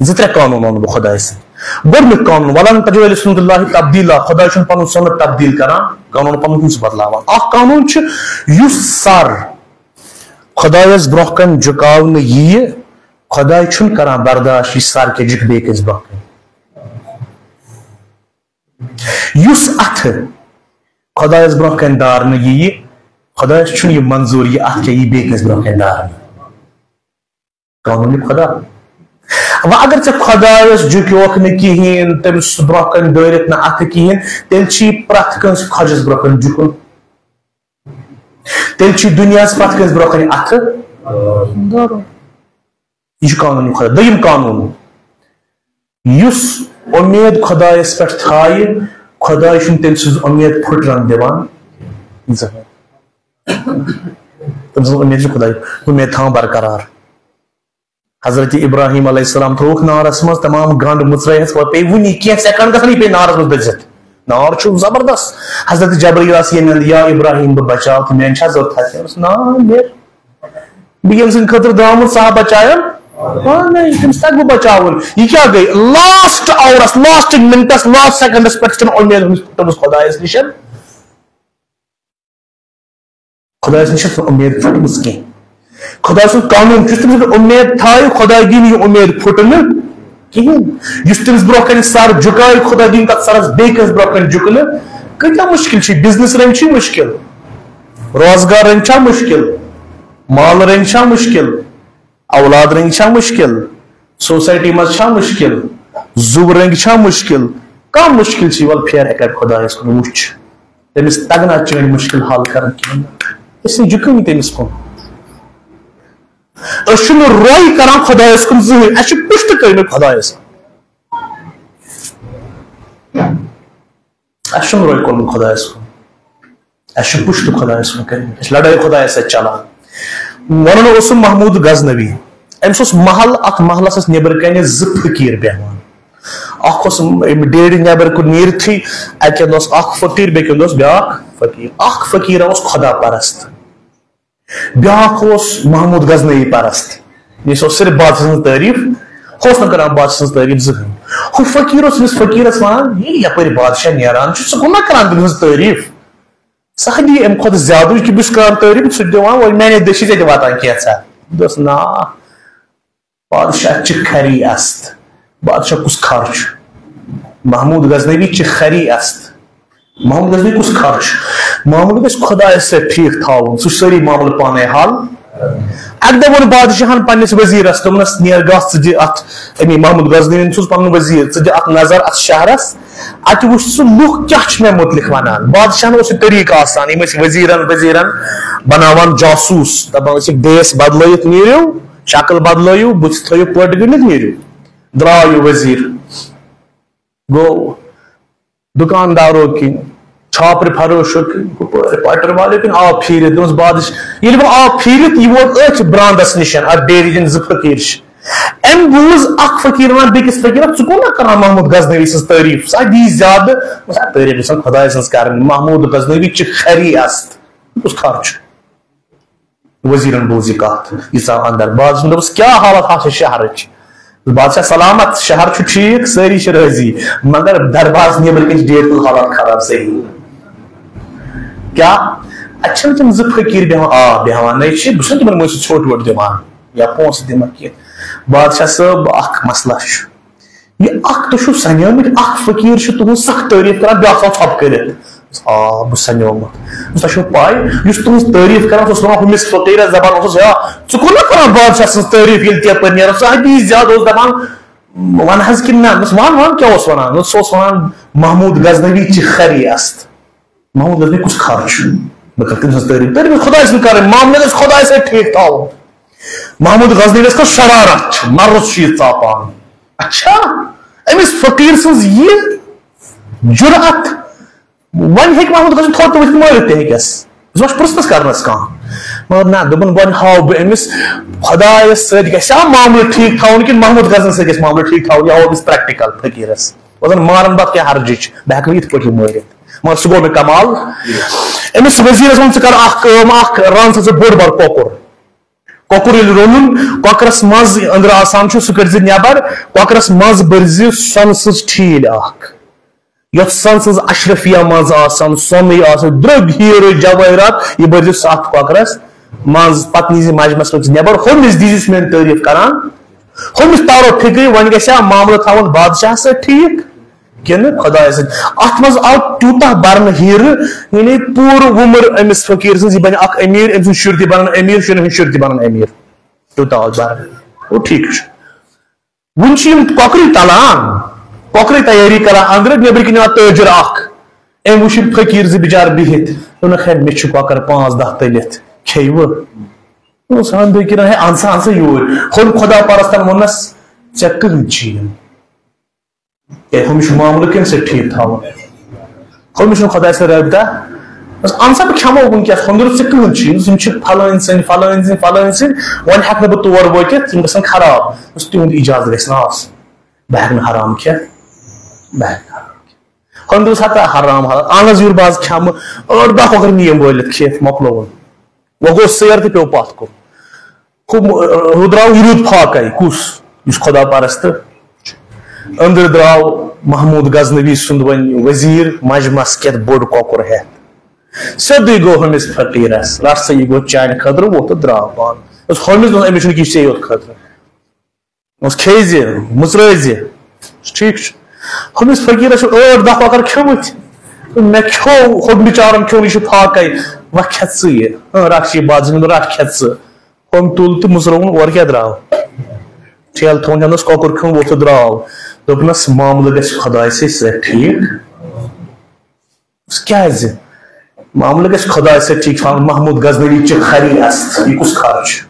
زٕ ترٛےٚ قانوٗن وَنہٕ بہٕ خۄدایہِ سٕنٛدۍ۔ گۄڈٕنیُک قانوٗن، "ولن تجد لسنت اللہ تبدیلا"، خۄداے چھُنہٕ پَنُن سُنت تبدیٖل کران، قانوٗن پَنُن کُس بدلاوان۔ اَکھ قانوٗن چھُ، یُس سر خۄدایَس برونٛہہ کَنہِ جُکاونہٕ یِیہِ، خۄداے چھُنہٕ کران برداش یہِ سر کہِ جُکہِ بیٚیہِ کٲنٛسہِ برونٛہہ کَنہِ۔ یُس اَتھٕ خۄدایَس برونٛہہ کَنہِ دارنہٕ یِیہِ، خۄدایَس چھُنہٕ یہِ منظوٗر، یہِ اَتھٕ کیٛاہ یی بیٚیہِ کٲنٛسہِ برونٛہہ کَنہِ دارنہٕ۔ قانوٗنِ خۄدا۔ وۄنۍ اگر ژےٚ خۄدایَس جُکیوکھ نہٕ کِہیٖنۍ، تٔمِس برونٛہہ کَنہِ دٲرِتھ نہٕ اَتھٕ کِہیٖنۍ، تیٚلہِ چھی پرٛٮ۪تھ کٲنٛسہِ خۄجَس برونٛہہ کَنہِ جُکُن۔ تیٚلہِ چھی دُنیاہَس پرٛٮ۪تھ کٲنٛسہِ برونٛہہ کَنہِ اَتھٕ۔ دورُن۔ یہِ چھُ قانوٗنِ خۄدا۔ دوٚیِم قانوٗن، یُس اُمید خۄدایَس پٮ۪ٹھ تھایہِ، خۄداے چھُنہٕ تٔمۍ سٕنٛز اُمید پھُٹرَن دِوان زٕہٕنۍ۔ تٔمۍ سٕنٛز اُمید چھِ خۄداے، اُمید تھاوان برقرار۔ حضرت ابراہیم علیہ السلام تھووُکھ نارَس منٛز، تمام گنٛڈ مٕژرٲے ہَس، وۄنۍ پیٚیہِ وُنی کینٛہہ سیکنڈ گژھن، یہِ پیٚیہِ نارَس منٛز دٔزِتھ۔ نار چھُ زبردست۔ حضرت جبرائیل آسہِ یہِ نِنٛد، "یا ابراہیم، بہٕ بچاو تہٕ میٛانہِ چھا ضروٗرت حظ؟" نا، مےٚ بہٕ ییٚمہِ سٕنٛدِ خٲطرٕ درٛامُت، سُہ ہا بچایم پانے، تٔمِس تَگہِ بہٕ بچاوُن۔ یہِ کیٛاہ گٔے؟ Last hours, last minutes, last seconds پٮ۪ٹھ چھَنہٕ اُمید ہٕنٛز پھٕٹمٕژ خۄدایس نِش۔ خۄدایس نِش چھَنہٕ اُمید پھٕٹمٕژ کینٛہہ۔ خۄداے سُنٛد قانوٗن چھُ، یُس تٔمِس اُمید تھایہِ، خۄداے دِیہِ نہٕ یہِ اُمید پھٕٹنہٕ کِہیٖنۍ۔ یُس تٔمِس برونٛہہ کنہِ سر جُکایہِ، خۄداے دِیہِ نہٕ تَتھ سرس بیٚیہِ کٲنٛسہِ برونٛہہ کنہِ جُکنہٕ۔ کۭتیٛاہ مُشکِل چھِ، بزنس رٔنٛگۍ چھِ مُشکِل، روزگار رٔنٛگۍ چھا مُشکِل؟ مال رٔنٛگۍ چھا مُشکِل؟ اولاد رٔنٛگۍ چھا مُشکِل؟ سوسایٹی منٛز چھا مُشکِل؟ زُو رٔنٛگۍ چھا مُشکِل؟ کانٛہہ مُشکِل چھِ یِوان پھیرٕ اَکہِ لَٹہِ خۄدایَس کُن وٕچھ۔ تٔمِس تَگہِ نہ چٲنۍ مُشکِل حل کَرٕنۍ کِہیٖنۍ۔ أسۍ چھِنہٕ جُکٲنی تٔمِس کُن۔ أسۍ چھِنہٕ روے کَران خۄدایَس کُن زٕہٕنۍ۔ اَسہِ چھِ پُشتہٕ کٔرمٕتۍ خۄدایَس۔ اَسہِ چھُنہٕ روے کوٚرمُت خۄدایَس کُن۔ اَسہِ چھُ پُشتہٕ خۄدایَس کُن کٔرمٕتۍ۔ اَسہِ چھِ لَڑٲے خۄدایَس سۭتۍ چَلان۔ وَنان اوسُم محموٗد غزنوی۔ أمِس اوس محل، اَتھ محلَس ٲسۍ نیٚبرٕ کَنہِ زٕ فقیٖر بیٚہوان۔ اَکھ اوس أمۍ ڈیڈِ نیٚبرٕ کُن نیٖرتھٕے، اَکہِ اَندٕ اوس اَکھ فقیٖر، بیٚکہِ اَندٕ اوس بیٛاکھ فقیٖر۔ اَکھ فقیٖر اوس خۄدا پَرست۔ بیٛاکھ اوس محموٗد غزنوی پرست، یُس اوس صرف بادشاہ سٕنٛز تعریٖف، ہُہ اوس نہٕ کران بادشاہ سٕنٛز تعریٖف زٕہٕنۍ۔ ہُہ فقیٖر اوس أمِس فقیٖرس وَنان، "ییٚلہِ یَپٲرۍ بادشاہ نیران چھُ، ژٕ کُن نہ کران تٔمۍ سٕنٛز تعریٖف؟" صحابی امہِ کھۄتہٕ زیادٕ چھُ بہٕ چھُس کران تعریٖف، سُہ تہِ دِوان وۄنۍ میانے دٔچھِنۍ ژےٚ تہِ واتان کینٛژھا۔ دوٚپُس، نا، بادشاہ چھِ خری است۔ بادشاہ کُس خر چھُ؟ محمود غزنوی چھِ خری است۔ محمود غزنوی کُس خر چھُ؟ معاملہٕ گژھِ خۄدایَس سۭتۍ ٹھیٖک تھاوُن، سُہ چھُ سٲری معاملہٕ پانَے حل۔ اَکہِ دۄہ ووٚن بادشاہَن پنٛنِس وزیٖرَس، دوٚپنَس، "نیر گژھ، ژٕ دِ اَتھ أمی محمود غزنوی سُنٛد پَنُن وزیٖر، ژٕ دِ اَتھ نظر اَتھ شہرَس، اَتہِ وٕچھ ژٕ لُکھ کیٛاہ چھِ مےٚ مُتعلِق وَنان۔" بادشاہَن اوس یہِ طریٖقہٕ آسان، یِم ٲسۍ وزیٖرَن وزیٖرَن بَناوان جاسوٗس، دَپان ٲسِکھ، "ڈریس بدلٲیِتھ نیٖرِو، شکل بدلٲیِو، بٕتھِ تھٲیِو پٔٹ گٔنٛڈِتھ نیٖرِو۔" درٛاو یہِ وزیٖر، گوٚو دُکاندارو کِنۍ، چھاپرِ فروشو کِنۍ، ہُپٲرۍ پٹر والٮ۪و کِنۍ آب پھیٖرِتھ۔ دوٚپمَس، بادشاہ، ییٚلہِ وۄنۍ آب پھیٖرِتھ یہِ ووت أتھۍ براندَس نِش، اَتھ ڈیری ہِنٛدۍ زٕ فقیٖر چھِ۔ أمۍ بوٗز اَکھ فقیٖر وَنان بیٚکِس فقیٖرَس، "ژٕ کوٚر نہ کران محمود غزنوی سٕنٛز تعریٖف؟ سۄ دی زیادٕ۔" دوٚپمَس، "اَتھ تعریٖف گژھن خۄداے سٕنٛز کَرٕنۍ، محمود غزنوی چھِ خری است۔" کُس خر چھُ؟ وزیرن بوٗز یہِ کتھ، یہِ ژاو اندر۔ بادشاہن دوٚپُس، "کیٛاہ حالت ہا چھِ شہرٕچ؟" بادشاہ، "سلامت، شہر چھُ ٹھیٖک، سٲری چھِ رٲضی، مگر دربارس نیبرٕ کِنۍ چھِ ڈیٹ کُل حالات خراب صحیح۔" کیٛاہ؟ اَتہِ چھِنہٕ تِم زٕ فقیٖر بیٚہوان؟ آ، بیٚہوان ہے چھِ، بہٕ چھُسَن تِمن مٔنٛزۍ ژھوٚٹ ووٚٹ دِوان یا پونٛسہٕ دِوان کینٛہہ۔ بادشاہ صٲب، اکھ مسلہٕ چھُ۔ یہِ اکھ تُہۍ چھِو سَنیمٕتۍ، اکھ فقیٖر چھُ تُہُنٛز سخ تعریٖف کران، بیٛاکھ ژاو ژھۄپہٕ کٔرِتھ۔ آ، بہٕ سَنیومُت۔ تۄہہِ چھو پَے، یُس تُہٕنٛز تعریٖف کران اوس، وَنان ہُمِس فقیٖرَس دَپان اوسُس، "یا، ژٕ کوٚر نہ کران بادشاہ سٕنٛز تعریٖف ییٚلہِ ژےٚ یَپٲرۍ نیران؟ ژٕ ہا بیٚیہِ زیادٕ اوس دَپان، وَن حظ کِنہٕ نہ؟" دوٚپُس، "وَن، وَن، کیٛاہ اوس وَنان؟" دوٚپُس، سُہ اوس وَنان، "محمود غزنوی چہِ خری است۔" محمود غزنوی کُس خر چھُ؟ بہٕ کرٕ تٔمۍ سٕنٛز تعریٖف۔ تعریٖف گژھِ خۄداے سۭتۍ کرٕنۍ، معاملہٕ گژھِ خۄداے سۭتۍ ٹھیٖک تھاوُن۔ محمود غزنوی یَس کٔر شرارت چھِ، نرُس چھُ یہِ ژاپان۔ اچھا، أمِس فقیٖر سٕنٛز یہِ جُرأت، وۄنۍ ہیٚکہِ محمود غزنوی تھوٚد تہِ ؤتھِتھ مٲرِتھ تہِ ہیٚکٮ۪س۔ أمِس ما چھُ پرٛژھنَس کرنَس کانٛہہ؟ مگر نہ، دوٚپُن، وۄنۍ ہاو بہٕ أمِس خۄدایَس سۭتۍ گژھِ ہا معاملہٕ ٹھیٖک تھاوُن کِنہٕ محمود غزنوی سۭتۍ گژھِ معاملہٕ ٹھیٖک تھاوُن، یہِ ہاوو أمِس پریکٹیکل فقیٖرَس۔ وۄنۍ زَن مارَن بَتھ کیٛاہ حرجہِ چھِ، بہٕ ہٮ۪کہٕ نہٕ یِتھ پٲٹھۍ یہِ مٲرِتھ۔ مگر سُہ گوٚو مےٚ کمال۔ أمِس وزیٖرَس ووٚن، "ژٕ کر اکھ کٲم، اکھ رَن سا ژٕ بوٚڑ بار کۄکُر۔ کۄکُر ییٚلہِ روٚنُن، کۄکرَس منٛز أنٛدرٕ آسان چھُ، سُہ کٔڑۍ زِ نٮ۪بر، کۄکرَس منٛز بٔرۍ زِ سۄنہٕ سٕنٛز ٹھیٖلۍ اکھ۔ یَتھ سۄنہٕ سٕنٛز اشرفیہ منٛز آسان، سۄنٕے آسان، درٛوٚگۍ ہیٖرٕ جوٲہرات، یہِ بٔرۍ زِ سُہ اَتھ کۄکرَس منٛز، پَتہٕ نی زِ مجمَس منٛز نٮ۪بر، ہُمِس دی زِ یُس میٛٲنۍ تعریٖف کران، ہُمِس تارو فِکرِ، وۄنۍ گژھِ ہا معاملہٕ تھاوُن بادشاہَس سۭتۍ ٹھیٖک۔" کِنہٕ خۄدایَس سۭتۍ؟ اَتھ منٛز آو تیوٗتاہ بَرنہٕ ہیٖرٕ، یعنی پوٗرٕ وُمر أمِس فقیٖر سٕنٛز، یہِ بَنہِ اَکھ أمیٖر، أمۍ سٕنٛدۍ شُرۍ تہِ بَنَن أمیٖر، شُرٮ۪ن ہٕنٛدۍ شُرۍ تہِ بَنَن أمیٖر۔ تیوٗتاہ آو بَرنہٕ۔ گوٚو ٹھیٖک چھُ۔ وُنہِ چھِ یِم کۄکرٕے تَلان، کۄکرٕے تیٲری کَران، أنٛدرٕ نیٚبرٕ کِنۍ یِوان تٲجِر اَکھ۔ أمۍ وُچھ یِم فقیٖر زٕ بِچار بِہِتھ۔ دوٚپنَکھ، "ہے، مےٚ چھِ کۄکَر پانٛژھ دَہ تٔلِتھ، کھیٚیہِ وٕ؟" اوس ہَن دٔکِرَن، "ہے، اَن سا، اَن سا یوٗرۍ۔" ہُم خۄدا پَرستَن ووٚننَس، "ژےٚ کٕہٕنۍ چھی نہٕ۔" کیٛازِ ہُمِس چھُ معاملہٕ کٔمۍ سۭتۍ ٹھیٖک تھاوُن؟ ہُمِس چھُنہٕ خۄداے سۭتۍ رٲبطہ۔ بس، اَن سا بہٕ کھٮ۪مو وٕنکیٚس، ہُنٛدرٕ ژٕ کٕہٕنۍ چھی؟ یِم چھِ فلٲنۍ سٕنٛدۍ، فلٲنۍ سٕنٛدۍ، فلٲنۍ سٕنٛدۍ، وۄنۍ ہٮ۪کہٕ نہٕ بہٕ تور وٲتِتھ، یِم گژھن خراب۔ بس، تِہُنٛد اِجازت گژھِ نہٕ آسُن۔ بہٕ ہٮ۪کہٕ نہٕ حرام کھٮ۪تھ، بہٕ ہٮ۪کہٕ نہٕ حرام کھٮ۪تھ۔ ہُنٛدرٕ ہتا حرام، حرام، اَن حظ یورٕ، بہٕ حظ کھٮ۪مہٕ، ٲٹھ دَہ کۄکر نِیِم وٲلِتھ کھٮ۪تھ، مۄکلووُن۔ وۄنۍ گوٚو سیر تہٕ پیوٚو پتھ کُن۔ ہُہ، ہُہ درٛاو، یہِ روٗد فاقے۔ کُس؟ یُس خۄدا پرست۔ أنٛدرٕ درٛاو محموٗد غزنوی سُنٛد وۄنۍ وزیٖر مجمس کٮ۪تھ بوٚڑ کۄکُر ہٮ۪تھ۔ سیوٚدُے گوٚو ہُمِس فقیٖرس، "رٹھ سا، یہِ گوٚو چانہِ خٲطرٕ"، ووٚتھ تہٕ درٛاو پانہٕ۔ یُس ہُمِس دوٚپُن، "أمِس چھُنہٕ کینٛہہ، یہِ چھُ ژےٚ یوت خٲطرٕ۔ وۄنۍ کھیٚیہِ زِ، مُژرٲوۍ زِ۔" ٹھیٖک چھُ۔ ہُمِس فقیٖرس چھِ ٲٹھ دَہ کۄکر کھیوٚمٕتۍ۔ مےٚ کھیوٚو، ہُہ بِچارن کھیوٚو، یہِ چھُ فاقے۔ وۄنۍ کھےٚ ژٕ یہِ۔ اۭں، رٹھ یہِ بتہٕ زیُن، رٹھ کھےٚ ژٕ۔ ہُم تُل تہٕ مُژرووُن، اورٕ کیٛاہ درٛاو؟ ٹھیلہٕ تھوٚوُن ہٮ۪نَس کۄکُر کھیوٚن ووٚتھ تہٕ درٛاو۔ دوٚپنَس، "معاملہٕ گژھِ خۄدایہِ سۭتۍ سٮ۪ٹھ ٹھیٖک۔" کیٛازِ؟ معاملہٕ گژھِ خۄدایہِ سۭتۍ ٹھیٖک تھاوُن۔ محموٗد غزنوی چہِ خری است۔ یہِ کُس خر چھُ؟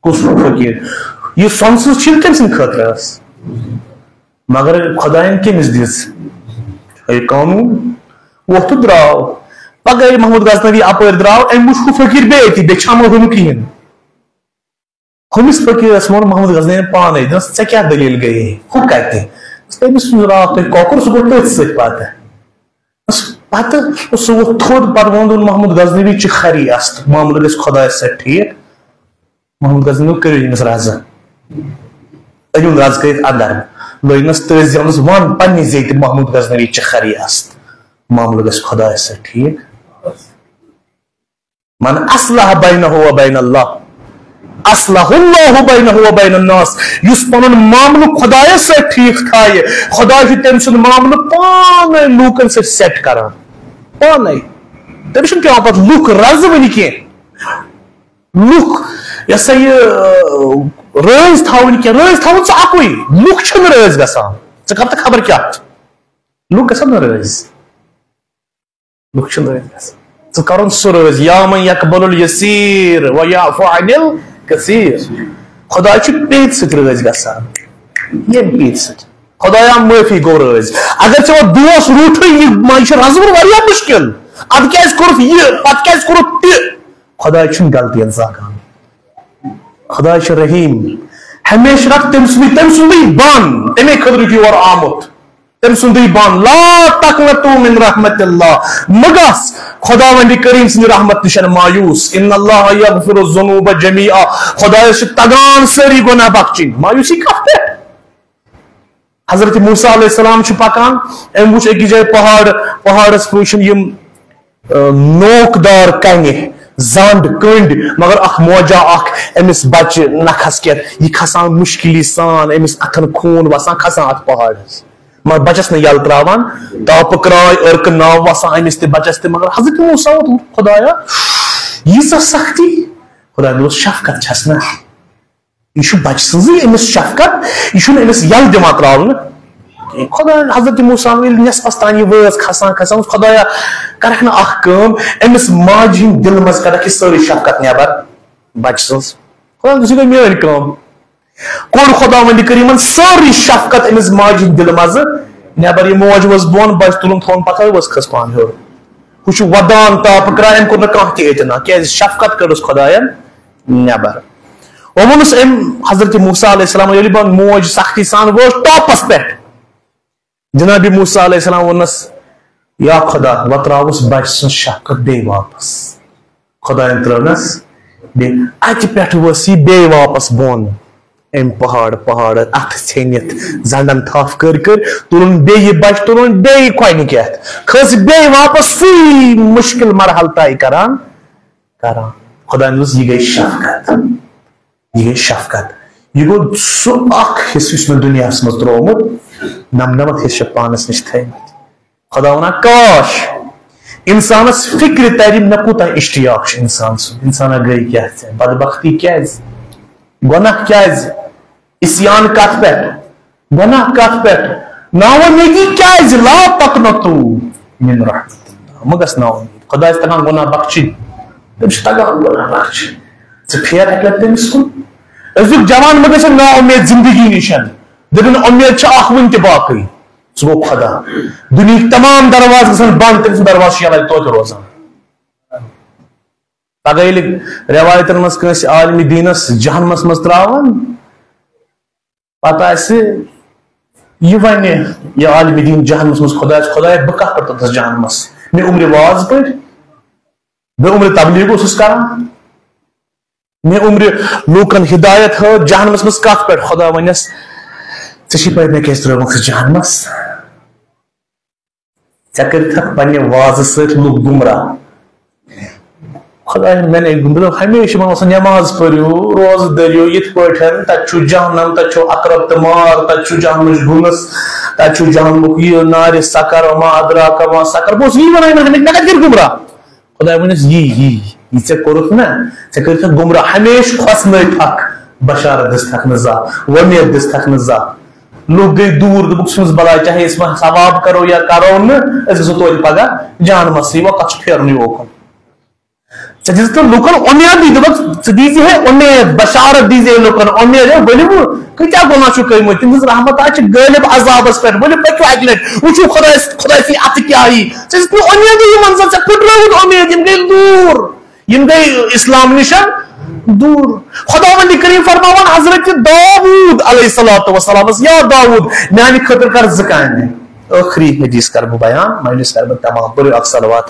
کُس فقیٖر؟ یہِ سۄنہٕ سٕنٛز چھِل کٔمۍ سٕنٛدِ خٲطرٕ ٲس؟ مگر خۄدایَن کٔمِس دِژ؟ ہے قانوٗن۔ ووٚتھ تہٕ درٛاو۔ پَگاہ ییٚلہِ محموٗد غزنوی اَپٲرۍ درٛاو، أمۍ وٕچھ ہُہ فقیٖر بیٚیہِ أتی، بیٚیہِ چھَمو ہُمہِ کِہیٖنۍ۔ ہُمِس فقیٖرَس ووٚن محمد غزنویَن پانَے، دوٚپنَس، "ژےٚ کیٛاہ دٔلیٖل گٔیے؟ ہُہ کَتہِ؟" دوٚپنَس، "تٔمِس سُنٛد راتھ تۄہہِ کۄکُر، سُہ گوٚو تٔتھۍ سۭتۍ پَتہٕ۔" بَس پَتہٕ سُہ ووٚتھ تھوٚد، پَتہٕ ووٚن، دوٚپُن، "محمد غزنوی چھُ خری است، معاملہٕ گژھِ خۄدایَس سۭتۍ ٹھیٖک۔" محمد غزنوی کٔرِو ییٚمِس رَزٕ۔ أنِو رَزٕ کٔرِتھ اَندَر۔ لٲگنَس تٔتھۍ زٮ۪ونَس وَن پنٛنہِ زیٚیہِ تہِ، "محمد غزنوی چھِ خری است، معاملہٕ گژھِ خۄدایَس سۭتۍ ٹھیٖک۔" من اصلح بینہ و بین اللہ، اصلح اللہ بینہ و بین الناس۔ یُس پنُن معاملہٕ خدایس سۭتۍ ٹھیٖک تھایہِ، خدا چھُ تٔمۍ سُنٛد معاملہٕ پانے لوٗکن سۭتۍ سیٹ کران، پانے۔ تٔمِس چھُنہٕ پٮ۪وان پتہٕ لُکھ رزوٕنۍ کینٛہہ۔ لُکھ، یہِ ہسا یہِ، رٲضۍ تھاوٕنۍ کینٛہہ، رٲضۍ تھاوُن ژٕ اکُے، لُکھ چھِنہٕ رٲضۍ گژھان۔ ژٕ کر تہٕ خبر کیٛاہ چھِ، لُکھ گژھن نہٕ رٲضۍ۔ لُکھ چھِنہٕ رٲضۍ گژھان۔ ژٕ کرُن سُہ رٲضۍ، یا من یقبل الیسیر و یعفو عن الکثیر۔ خدا چھُ پیٖتۍ سۭتۍ رٲضۍ گژھان، ییٚمہِ پیٖتۍ سۭتۍ۔ خدایا معٲفی گوٚو رٲضۍ۔ اگر ژےٚ وۄنۍ دوس روٗٹھٕے، یہِ ما، یہِ چھُ رزُن واریاہ مُشکِل۔ ادٕ کیٛازِ کوٚرُتھ یہِ، پتہٕ کیٛازِ کوٚرُتھ تہِ؟ خداے چھُنہٕ غلطی زانان۔ خداے چھُ رحیٖم، ہمیشہِ رٹھ تٔمۍ سُنٛدُے، تٔمۍ سُنٛدُے بان، تَمے خٲطرٕ چھُ یور آمُت۔ تٔمۍ سُنٛدُے بان، لا تقنطوا من رحمت اللہ، مہ گژھ خداوند کریم سٕنٛدِ رحمت نِش مایوس۔ ان اللہ یغفر الذنوب جمیعا، خدایس چھِ تگان سٲری گۄناہ بخشِنۍ۔ مایوسی کتھ پٮ۪ٹھ؟ حضرت موسیٰ علیہ السلام چھُ پکان، أمۍ وُچھ أکِس جایہِ پہاڑ، پہاڑس پٮ۪ٹھ چھِ یِم، آ، نوک دار کنہِ، زنٛڈ، کنڈ، مگر اکھ موجہ اکھ أمِس بچہِ نکھس کٮ۪تھ، یہِ کھسان مُشکِلی سان، أمِس اتھن خوٗن وسان، کھسان اتھ پہاڑس۔ مگر بچس نہٕ یلہٕ تراوان، تاپہٕ کرٛاے، عرقہٕ ناو وسان أمِس تہِ بچس تہِ۔ مگر حضرت موسیٰ ووٚن، خدایا، ییٖژاہ سختی؟ خداے دوٚپُس، شفقت چھس نہ، یہِ چھُ بچہٕ سٕنٛزٕے أمِس شفقت، یہِ چھُنہٕ أمِس یلہٕ دِوان تراونہٕ کینٛہہ۔ خداے، حضرت موسیٰ ییٚلہِ نٮ۪صفس تام یہِ وٲژ کھسان کھسان، خدایا، کرکھ نہٕ اکھ کٲم، أمِس ماجہِ ہٕنٛدِ دِلہٕ منٛز کڑکھ یہِ سٲرٕے شفقت نٮ۪بر بچہٕ سٕنٛز۔ خداے، یہِ گٔے میٲنۍ کٲم۔ کوٚڑ خداوندِ کریٖمن سٲرٕے شفقت أمِس ماجہِ ہٕنٛدِ دِلہٕ منٛزٕ نٮ۪بر۔ یہِ موج ؤژھ بۄن، بچہٕ تُلُن تھوٚوُن، پتہٕ ؤژھ کھٔژ پانہٕ ہیوٚر۔ ہُہ چھُ ودان، تاپہٕ کران، أمۍ کوٚر نہٕ کانٛہہ تہِ اعتنا، کیازِ شفقت کٔرٕس خداین نٮ۪بر۔ وۄنۍ ووٚنُس أمۍ حضرت موسیٰ علیہ السلام، ییٚلہِ بۄن موج سختی سان وٲژ ٹاپس پٮ۪ٹھ، جناب موسیٰ علیہ السلام ووٚننس، یا خدا، وۄنۍ تراوُس بچہٕ سٕنٛز شفقت بیٚیہِ واپس۔ خداین ترٲونس بیٚیہِ۔ اتہِ پٮ۪ٹھ ؤژھ یہِ بیٚیہِ واپس بۄن۔ أمۍ پہاڑ پہاڑ اتھٕ ژھیٚنِتھ، زنڈن تھپھ کٔر کٔر، تُلُن بیٚیہِ بچہٕ، تُلُن بیٚیہِ کۄنہِ کٮ۪تھ، کھٔژ بیٚیہِ واپس سُے مُشکِل مرحلہٕ طے کران کران۔ خداین دوٚپُس، یہِ گٔے شفقت، یہِ گٔے شفقت۔ یہِ گوٚو سُہ اکھ حصہٕ یُس مےٚ دُنیاہس منٛز ترٛوومُت، نمنمتھ حصہٕ چھِ پانس نِش تھٲومٕتۍ۔ خدا ونان، کاش انسانس فکرِ ترِ، مےٚ کوٗتاہ اشتیاق چھُ انسان سُنٛد۔ انسانا، گٔے کیٛاہ ژےٚ؟ بدبختی کیٛازِ؟ گۄناہ کیٛازِ؟ عصیان کتھ پٮ۪ٹھ؟ گۄناہ کتھ پٮ۪ٹھ؟ ناامیدی کیٛازِ؟ لا تقنطوا من رحمت اللہ، مہ گژھ ناامید۔ خدایس تگان گۄناہ بخشِنۍ، تٔمِس چھُ تگان گۄناہ بخشِنۍ۔ ژٕ پھیر ہٮ۪کھ تٔمِس کُن۔ أزیُک جوان مہ گژھِ ناامید زندگی نِش۔ دٔپِن، اُمید چھِ اکھ وٕنہِ تہِ باقٕے، سُہ گوٚو خدا۔ دُنیہٕکۍ تمام دروازٕ گژھن بنٛد، تٔمۍ سُنٛد دروازٕ چھُ یَلَے توتہِ روزان۔ پگاہ ییٚلہِ رٮ۪وایتَن منٛز کٲنٛسہِ عالمِ دیٖنَس جہنمَس منٛز ترٛاوان، پتہٕ آسہِ یہِ وَنہِ، یہِ عالمِ دیٖن جہنمَس منٛز، خۄدایَس، خۄدایا، بہٕ کَتھ پٮ۪ٹھ توٚتَس جہنمَس؟ مےٚ عمرِ واز پٔرۍ، بہٕ عمرِ تبلیغ اوسُس کران، مےٚ عمرِ لوٗکن ہدایت ہٲو، جہنمس منٛز کتھ پٮ۪ٹھ؟ خدا ونٮ۪س، ژےٚ چھے پاے مےٚ کیازِ ترٲومٕژ جہنمس؟ ژےٚ کٔرِتھ پننہِ وازٕ سۭتۍ لُکھ گمراہ۔ خداین، مےٚ نے گمراہ، ہمیشہِ یِمن اوس نٮ۪ماز پٔرِو، روزٕ دٔرِو، یِتھ پٲٹھۍ تتہِ چھُ جہنم، تتہِ چھُ عقرب تہٕ مار، تتہِ چھُ جہنمٕچ گُنس، تتہِ چھُ جہنمُک یہِ نارِ سقر، وما ادراک ما سقر۔ بہٕ اوسُس یی ونان، مےٚ کتہِ کٔرۍ گمراہ؟ خداے ووٚنُس، یی، یی، یہِ ژےٚ کوٚرُتھ نا، ژےٚ کٔرِتھ گمراہ، ہمیشہِ کھوژنٲوِتھ تھکھ، بشارت دِژ تھکھ نہٕ زانٛہہ، وۄمید دِژ تھکھ نہٕ زانٛہہ۔ لوٚگ گٔے دوٗر، دوٚپُکھ، ژھٕنُس بلاے، چاہے أسۍ وۄنۍ ثواب کرو یا کرو نہٕ، أسۍ گژھو توتہِ پگاہ جہنمسٕے، وۄنۍ کتھ چھُ پھیرنُے اوکُن؟ ژےٚ دِژٕتھ نہٕ لوٗکن اُمیدٕے، دوٚپُکھ، ژٕ دیٖزِ ہے اُمید، بشارت دیٖزِ ہے لوٗکن اُمید، ہے ؤلِو، کۭتیاہ گۄناہ چھُ کٔرمٕتۍ؟ تٔمۍ سٕنٛز رحمت آز چھِ غٲلب عذابس پٮ۪ٹھ۔ ؤلِو، پٔکِو اَکہِ لٹہِ، وٕچھِو خۄدایس، خۄداے سٕنٛدِ اَتھٕ کیٛاہ یی۔ ژےٚ دِژٕتھ نہٕ اُمیدٕے یِمن، زن ژےٚ پھٕٹرٲوٕتھ اُمید، یِم گٔے دوٗر، یِم گٔے اسلام نِش دوٗر۔ خداوند کریم فرماوان حضرت داوود علیہ الصلوۃ والسلامس، یا داوود، میانہِ خٲطرٕ کر زٕ کامہِ۔ ٲخری حدیث کر بہٕ بیان، مجلس کر بہٕ تمام۔ پٔرِو اکھ صلوات۔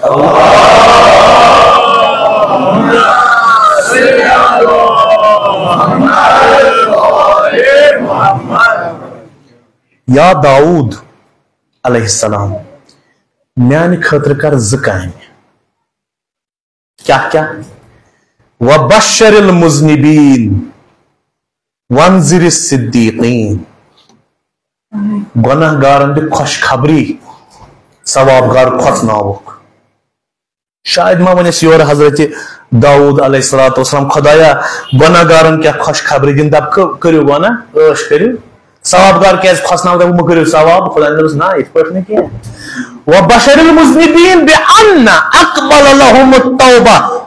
یا داوود علیہ السلام، میانہِ خٲطرٕ کر زٕ کامہِ۔ کیٛاہ کیٛاہ؟ وبشر المذنبین وانذر الصدیقین۔ گۄناہ گارن دِ خۄشخبری، ثواب گار کھۄژناوُکھ۔ شاید ما ونس یورٕ حضرت داؤد علیہ الصلوۃ والسلام، خدایا، گۄناہ گارن کیٛاہ خۄشخبری دِن؟ دپ، کٔرِو گۄناہ، عٲش کٔرِو، ثواب گار کیٛازِ کھۄژناوو؟ دپ، مہ کٔرِو ثواب۔ خداین دوٚپُس، نہ، یِتھ پٲٹھۍ نہٕ کینٛہہ۔ وبشر المذنبین بأن اقبل لهم التوبہ۔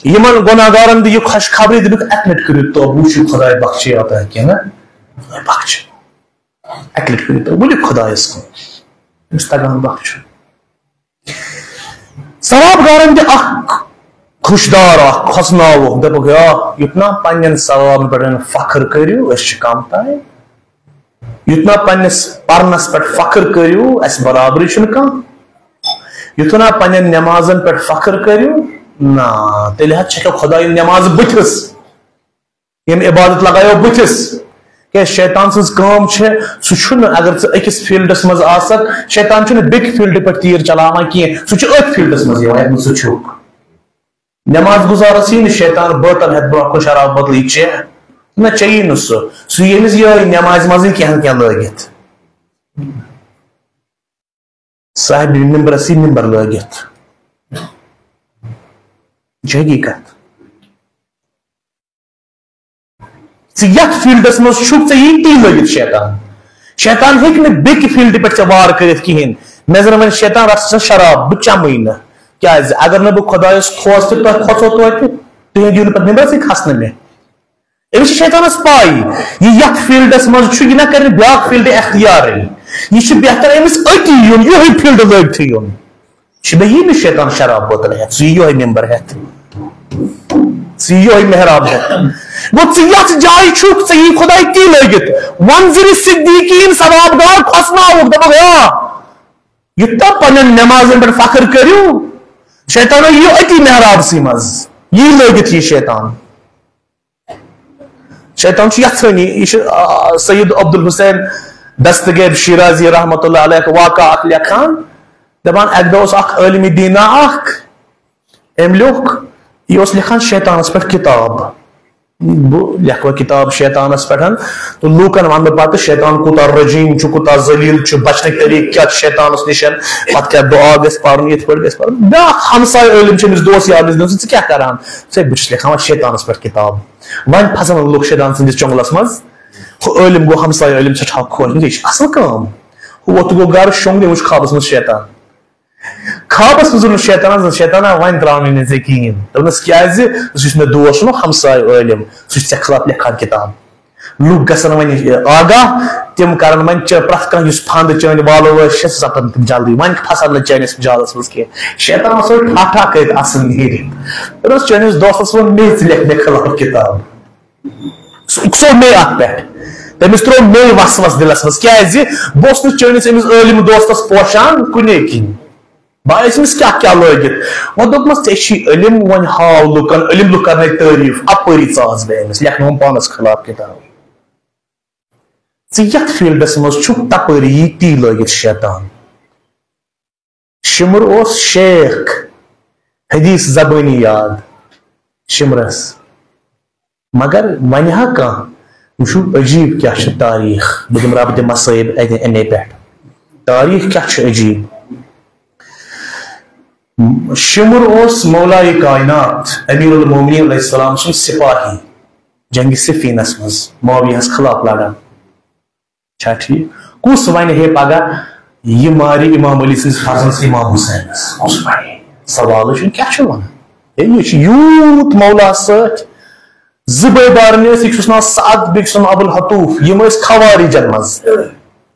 یِمن گۄناہ گارن دِ یہِ خۄشخبری، دِپکھ، اکہِ لٹہِ کٔرِو توبہٕ، وٕچھِو خداے بخشے یا تۄہہِ کینٛہہ نہ بخشے۔ اکہِ لٹہِ کٔرِو توبہٕ، ؤلِو خدایس کُن، أمِس تگان بخشُن۔ ثواب گارن دِ اکھ خۄشدار، اکھ کھۄژناوُکھ، دپُکھ، یا، یُتھ نہ پننٮ۪ن ثوابن پٮ۪ٹھ فخر کٔرِو، أسۍ چھِ کم تام۔ یُتھ نہ پننِس پرنس پٮ۪ٹھ فخر کٔرِو، اسہِ برابرٕے چھُنہٕ کانٛہہ۔ یُتھ نہ پننٮ۪ن نمازن پٮ۪ٹھ فخر کٔرِو، نہ، تیٚلہِ حظ چھکھ خدایہِ نماز بٕتھِس، یِم عبادت لگایو بٕتھِس۔ کیٛازِ شیطان سٕنٛز کٲم چھِ، سُہ چھُنہٕ، اگر ژٕ أکِس فیلڈس منٛز آسکھ، شیطان چھُنہٕ بیٚکہِ فیلڈٕ پٮ۪ٹھ تیٖر چلاوان کینٛہہ، سُہ چھُ أتھۍ فیلڈس منٛز یِوان، یتھ منٛز ژٕ چھُکھ۔ نماز گزارس یی نہٕ شیطان بٲتل ہٮ۪تھ برونٛہہ کُن شراب بٲتلٕے چیٚیہِ۔ نہ، چیٚیی نہٕ سُہ۔ سُہ ییٚمِس یِہوٚے نمازِ منٛزٕے کینٛہہ نہ کینٛہہ لٲگِتھ۔ صاحب ممبرس یی ممبر لٲگِتھ۔ یہِ چھِ حقیٖقت۔ ژٕ یتھ فیلڈس منٛز چھُکھ، ژےٚ یی تی لٲگِتھ شیطان۔ شیطان ہیٚکہِ نہٕ بیٚکہِ فیلڈٕ پٮ۪ٹھ ژےٚ وار کٔرِتھ کِہیٖنۍ۔ مےٚ زن وۄنۍ شیطان، رٹھ سا شراب، بہٕ چمٕے نہٕ۔ کیٛازِ؟ اگر نہٕ بہٕ خۄدایس کھوژ تہِ، تۄہہِ کھوژو توتہِ، تُہۍ دِیِو نہٕ پتہٕ نٮ۪برسٕے کھسنہٕ مےٚ۔ أمِس چھِ شیطانس پاے، یہِ یتھ فیلڈس منٛز چھُ، یہِ نہ کرِ نہٕ بیٛاکھ فیلڈ اختیارٕے۔ یہِ چھُ بہتر أمِس أتی یُن، یِہوٚے فیلڈ لٲگتھٕے یُن۔ چھُ بیٚیہِ یی نہٕ شیطان شراب بوتل ہٮ۪تھ، سُہ یی یِہوٚے ممبر ہٮ۪تھ۔ ژٕ یِہوٚے محراب ہٮ۪تھ۔ گوٚو ژٕ یَتھ جایہِ چھُکھ، ژےٚ یی خۄداے تی لٲگِتھ۔ وَنزِرِ صدیٖقیٖن ثواب گار کھۄژناوُکھ، دَپُکھ، آ، یُتھ تام پننٮ۪ن نٮ۪مازن پٮ۪ٹھ فخر کٔرِو، شیطان یِیو أتی محرابسٕے منٛز، یی لٲگِتھ یہِ شیطان۔ شیطان چھُ یَژھٲنی، یہِ چھُ، آ، سید عبدالحسین دستگیر شیرازی رحمتہ اللہ علیہ واقعہ اکھ لیکھان، دَپان، اَکہِ دۄہ اوس اکھ عٲلمِ دیٖنا اکھ، أمۍ لیوٚکھ، یہِ اوس لیکھان شیطانس پٮ۪ٹھ کِتاب۔ بہٕ لیکھٕ وۄنۍ کِتاب شیطانس پٮ۪ٹھ، تہٕ لوٗکن ونہٕ بہٕ پتہٕ شیطان کوٗتاہ رجیٖم چھُ، کوٗتاہ ذلیٖل چھُ، بچنٕکۍ طریٖقہٕ کیٛاہ چھِ شیطانس نِش، پتہٕ کیٛاہ دُعا گژھِ پرُن، یِتھ پٲٹھۍ گژھِ پرُن۔ بیٛاکھ ہمسایہِ عٲلِم چھُ أمِس دوس یار نِش دَپان، ژٕ کیٛاہ کران؟ ژٕ ہے، بہٕ چھُس لیکھان وۄنۍ شیطانس پٮ۪ٹھ کِتاب۔ وۄنۍ پھسن لُکھ شیطان سٕنٛدِس چُنٛگلس منٛز۔ ہُہ عٲلِم گوٚو ہمسایہِ عٲلِم سٮ۪ٹھاہ خۄش، دوٚپُن، یہِ چھِ اصل کٲم۔ ہُہ ووت تہٕ گوٚو گرٕ، شۄنٛگ، تٔمۍ وٕچھ خوابس منٛز شیطان۔ خوابس منٛز ووٚنُن شیطانن، زن شیطانا، وۄنۍ ترٛاونٕے نہٕ ژےٚ کِہیٖنۍ۔ دوٚپنس، کیٛازِ؟ سُہ یُس مےٚ دوس چھُنہ ہمسایہِ عٲلِم، سُہ چھُ ژےٚ خلاف لیکھان کِتاب۔ لُکھ گژھن وۄنۍ آگاہ، تِم کرن وۄنۍ چ-، پرٛٮ۪تھ کانٛہہ یُس پھنٛد چٲنۍ والو ٲسۍ، سُہ ژٹن تِم جلدی۔ وۄنۍ پھسن نہٕ چٲنِس جالس منٛز کینٛہہ۔ شیطان اوس وۄنۍ ٹھاٹھا کٔرِتھ اَسُن نیٖرِتھ۔ دوٚپنس، چٲنِس دوستس ووٚن مے، ژٕ لیکھ مےٚ خلاف کِتاب۔ سُہ اُکسو مے اَتھ پٮ۪ٹھ۔ تٔمِس ترٛوو مے وسوس دِلس منٛز، کیٛازِ؟ بہٕ اوسُس نہٕ چٲنِس أمِس عٲلِم دوستس پوشان کُنے کِنۍ۔ بہٕ آیس أمِس کیٛاہ کیٛاہ لٲگِتھ۔ وۄنۍ دوٚپمس، ژےٚ چھی علم، وۄنۍ ہاو لُکن، علم لُکھ کرنے تعریٖف، اپٲری ژاس بہٕ أمِس، لیکھناوُن پانس خلاف کِتاب۔ ژٕ یتھ فیلڈس منٛز چھُکھ، تپٲری یی تی لٲگِتھ شیطان۔ شِمُر اوس شیخ، حدیث زبٲنی یاد شِمرس۔ مگر ونہِ ہا کانٛہہ، وٕچھِو عجیٖب کیٛاہ چھِ تاریٖخ۔ بہٕ دِمہٕ ربطِ مصٲیب اَتہِ اَمے پٮ۪ٹھ۔ تاریٖخ کیٛاہ چھِ عجیٖب۔ شِمُر اوس مولایہِ کائنات، امیر المومنین علیہ السلام سُنٛد سِپاہی، جنگِ صفینس منٛز معاویہس خلاف لڑان۔ چھا ٹھیٖک؟ کُس وَنہِ ہے پگاہ یہِ مارِ امام علی سٕنٛدِس فرزنس امام حسینس؟ کُس وَنہِ؟ سوالٕے چھُنہٕ، کیٛاہ چھُ وَنان؟ ہے، یہِ چھُ یوٗت مولا سۭتۍ۔ زٕ بٲے بارٕنۍ ٲسۍ، أکِس اوس ناو سعد، بیٚکِس اوس ناو ابو الحتوف۔ یِم ٲسۍ خوارجن منٛز۔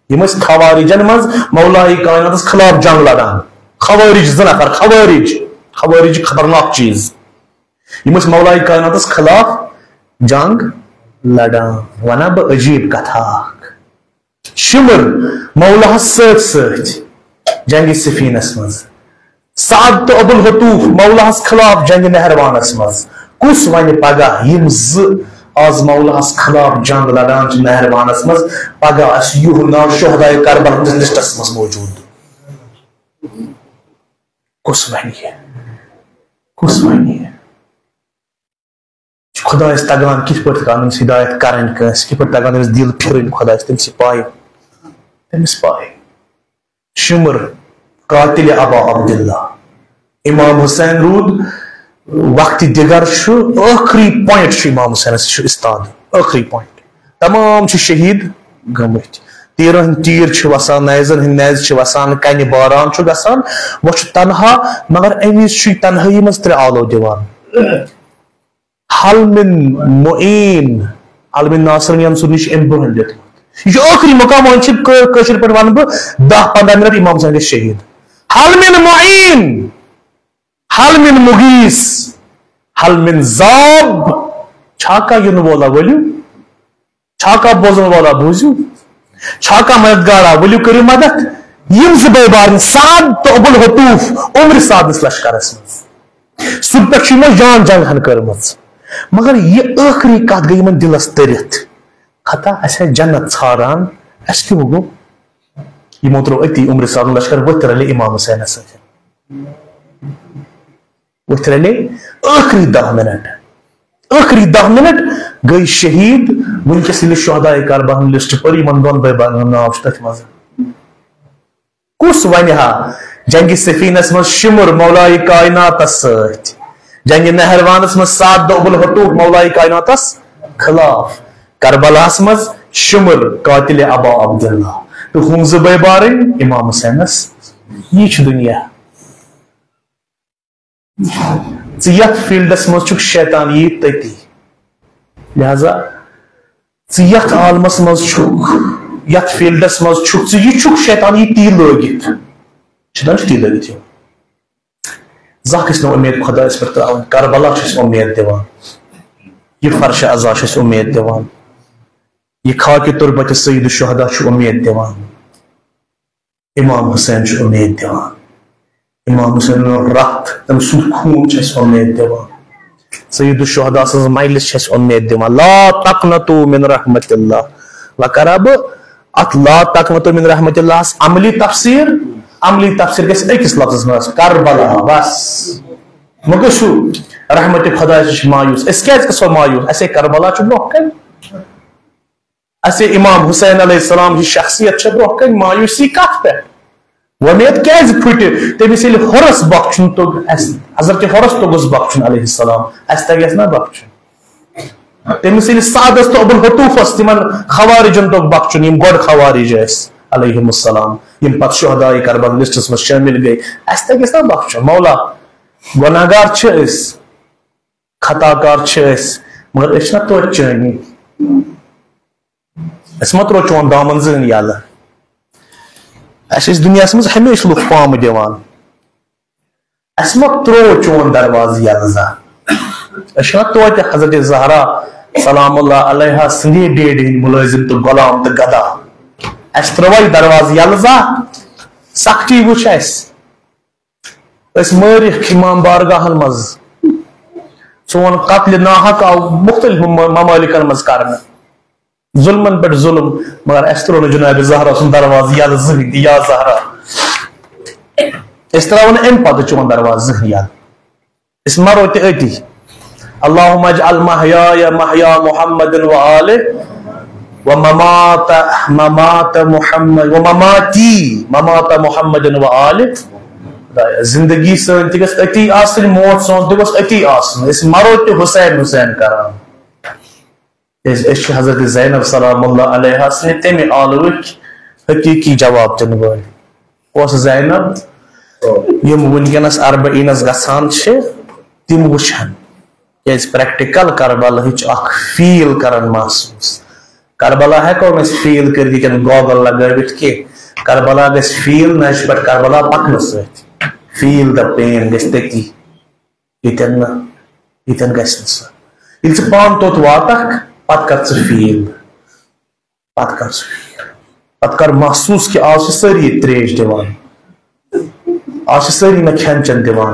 یِم ٲسۍ خوارجن منٛز مولایہِ کائناتس خلاف جنگ لڑان۔ خوارج زٕ نفر، خوارج۔ خوارج چھِ خطرناک چیٖز۔ یِم ٲسۍ مولایہِ کائناتس خلاف جنگ لڑان۔ ونہ بہٕ عجیٖب کتھا اکھ۔ شِمُر مولاہس سۭتۍ سۭتۍ جنگِ صفینس منٛز۔ سعد تہٕ ابو الحتوف مولاہس خلاف جنگِ نہروانس منٛز۔ کُس ونہِ پگاہ یِم زٕ آز مولاہس خلاف جنگ لڑان چھِ نہروانس منٛز، پگاہ آسہِ یِہُنٛد ناو شہدائے کربلا ہٕنٛدِس لسٹس منٛز موجود؟ کُس ونہِ یہِ؟ کُس ونہِ یہِ؟ خۄدایَس تَگان کِتھ پٲٹھۍ تَگان أمِس ہدایت کَرٕنۍ کٲنٛسہِ، کِتھ پٲٹھۍ تَگان أمِس دِل پھِرٕنۍ خۄدایَس، تٔمِس چھِ پَے۔ تٔمِس پَے۔ شِمُر، قاتلِ ابا عبداللہ۔ امام حسین روٗد وقتِ دِگر چھُ، ٲخری point چھُ امام حسینَس، یہِ چھُ استاد، ٲخری point۔ تمام چھِ شہیٖد گٔمٕتۍ۔ تیٖرَن ہٕنٛدۍ تیٖر چھِ وَسان، نیزَن ہٕنٛدۍ نیزٕ چھِ وَسان، کَنہِ باران چھُ گژھان، وۄنۍ چھُ تنہا، مگر اَمہِ وِزِ چھُ یہِ تنہٲیی منٛز ترٛےٚ آلو دِوان۔ حل من معین، حل من ناصر ینصرنی چھُ أمۍ برونٛہہ دیُتمُت۔ یہِ چھُ ٲخری مقام، وۄنۍ چھِ کٲ-، کٲشِر پٲٹھۍ وَنہٕ بہٕ، دَہ پنٛداہ مِنٹ امام حسین گژھِ شہیٖد۔ حل من معین، حل من مغیث، حل من ذاب، چھا کانٛہہ یِنہٕ وولا ؤلِو؟ چھا کانٛہہ بوزن والا بوٗزِو؟ چھا کانٛہہ مددگارا؟ ؤلِو کٔرِو مدد۔ یِم زٕ بٲے بارٕنۍ سعد تہٕ ابو الہتوف عمرِ سعدس لشکرس منٛز۔ سُہ پٮ۪ٹھ چھُ یِمو جان جنگ ہن کٔرمٕژ۔ مگر یہِ ٲخری کتھ گٔے یِمن دِلس تٔرِتھ۔ خطا اسہِ آسہِ جنت ژھاران، اسہِ کیٛاہ گوٚو؟ یِمو ترٛوو أتی عمرِ سعدُن لشکر، ؤتھۍ رلے امام حسینس سۭتۍ۔ ؤتھۍ رلے ٲخری دَہ مِنٹ۔ ٲخری دَہ مِنٹ گٔے شہیٖد۔ وٕنکیٚس ییٚلہِ شہداے کربلا ہُنٛد لسٹ پٔر، یِمن دۄن بٲے بارنٮ۪ن ہُنٛد ناو چھُ تٔتھۍ منٛز۔ کُس وَنہِ ہا؟ جنگِ سفینس منٛز شِمُر مولایہِ کائناتس سۭتۍ، جنگِ نہروانس منٛز سعد ابو الہتوف مولایہِ کائناتس خلاف، کربلاہس منٛز شِمُر قاتلِ ابا عبداللہ، تہٕ ہُم زٕ بٲے بارٕنۍ امام حسینس۔ یی چھُ دُنیا۔ ژٕ یتھ فیلڈس منٛز چھُکھ، شیطان یی تٔتی۔ لہذا ژٕ یتھ عالمس منٛز چھُکھ، یتھ فیلڈس منٛز چھُکھ ژٕ، یہِ چھُکھ، شیطان یی تی لٲگِتھ۔ شیطان چھُ تی لٲگِتھ یِوان۔ زانٛہہ گژھِ نہٕ اُمید خۄدایس پٮ۪ٹھ ترٛاوٕنۍ۔ کربلا چھُ اَسہِ اُمید دِوان، یہِ فرشِ عزا چھُ اَسہِ اُمید دِوان، یہِ خاکِ تربتِ سید الشہدا چھُ اُمید دِوان۔ امام حسین چھُ اُمید دِوان۔ امام حسین ہُنٛد رتھ، تٔمۍ سُنٛد خوٗن چھُ اَسہِ اُمید دِوان۔ سید الشہدا سٕنٛز مجلس چھِ اَسہِ اُمید دِوان۔ لا تقنطوا من رحمت اللہ۔ وۄنۍ کرا بہٕ اتھ لا تقنطوا من رحمت اللہس عملی تفسیر۔ عملی تفسیر گژھِ أکِس لفظس منٛز، کربلا، بس۔ مہ گٔژھِو رحمت خۄدایس نِش مایوس۔ أسۍ کیازِ گژھو مایوس؟ اسے کربلا چھُ برونٛہہ کنہِ۔ اسہِ امام حسین علیہ السلام ہِش شخصیت چھےٚ برونٛہہ کنہِ، مایوسی کتھ پٮ۪ٹھ؟ وۄمید کیازِ پھُٹہِ؟ تٔمِس ییٚلہِ حُرس بخشُن توٚگ، اسہِ حضرت حُرس توٚگُس بخشُن علیہ السلام، اسہِ تگیس نا بخشُن؟ تٔمِس ییٚلہِ سعدس تہٕ ابو الہتوفس، تِمن خوارجن توٚگ بخشُن، یِم گۄڈٕ خوارج ٲسۍ علیہم السلام، یِم پتہٕ شہداے کربلا لسٹس منٛز شٲمِل گٔے، اسہِ تگیس نا بخشُن؟ مولا، گۄناہگار چھِ أسۍ، خطا کار چھِ أسۍ، مگر أسۍ چھِنہ توتہِ چٲنی۔ اسہِ ما تروو چون دامن زٕہٕنۍ یلہٕ؟ اسہِ ٲسۍ دُنیاہس منٛز ہمیشہِ لُکھ پامہٕ دِوان۔ اسہِ ما تروو چون دروازٕ یلہٕ زانٛہہ؟ أسۍ چھِنا توتہِ حضرت زہرا سلام اللہ علیہا سٕنٛدے ڈیڈِ ہٕنٛدۍ مُلٲزِم تہٕ غلام تہٕ گدا۔ اسہِ ترٲوا یہِ دروازٕ یلہٕ زانٛہہ؟ سختی وٕچھ اسہِ۔ أسۍ مٲرِکھ امام بارگاہن منٛز۔ سون قتلِ ناحق آو مُختٔلِف مم-، ممالکن منٛز کرنہٕ۔ ظُلمن پٮ۪ٹھ ظُلم، مگر اَسہِ ترٛوو نہٕ جناب زہرا سُنٛد دروازٕ یَلہٕ زٕہٕنۍ تہِ، یا زہرا۔ أسۍ ترٛاوو نہٕ اَمہِ پتہٕ چون دروازٕ زٕہٕنۍ یَلہٕ۔ أسۍ مَرو تہِ أتی۔ اللہم اجعل محیای محیا محمد و آلہ و ممات، ممات محمد و مماتی ممات محمد و آلہ۔ خدایا، زندگی سٲنۍ تہِ گٔژھ أتی آسٕنۍ، موت سون تہِ گوٚژھ أتی آسُن۔ أسۍ مَرو تہِ حسین حسین کران۔ کیازِ أسۍ چھِ حضرت زینب سلام اللہ علیہا سٕنٛدِ تَمہِ آلوٕکۍ حقیٖقی جواب دِنہٕ وٲلۍ۔ کۄس زینب؟ یِم وٕنکیٚنَس اربعینَس گژھان چھِ، تِم وٕچھن۔ کیازِ پریکٹیکل کربلاہٕچ اکھ فیٖل کران محسوٗس۔ کربلا ہٮ۪کو نہٕ أسۍ فیٖل کٔرِتھ ییٚتٮ۪ن گوگل لگٲوِتھ کینٛہہ۔ کربلا گژھِ فیٖل، نہ چھِ پٮ۪ٹھ کربلا پکنہٕ سۭتۍ۔ Feel the pain گژھِ تٔتی۔ ییٚتٮ۪ن نہٕ، ییٚتٮ۪ن گژھِ نہٕ سُہ۔ ییٚلہِ ژٕ پانہٕ توٚت واتکھ، پتہٕ کر ژٕ فیٖل۔ پتہٕ کر ژٕ فیٖل۔ پتہٕ کر محسوٗس کہِ آز چھِ سٲری ییٚتہِ ترٛیش دِوان۔ آز چھِ سٲری مےٚ کھٮ۪ن چٮ۪ن دِوان۔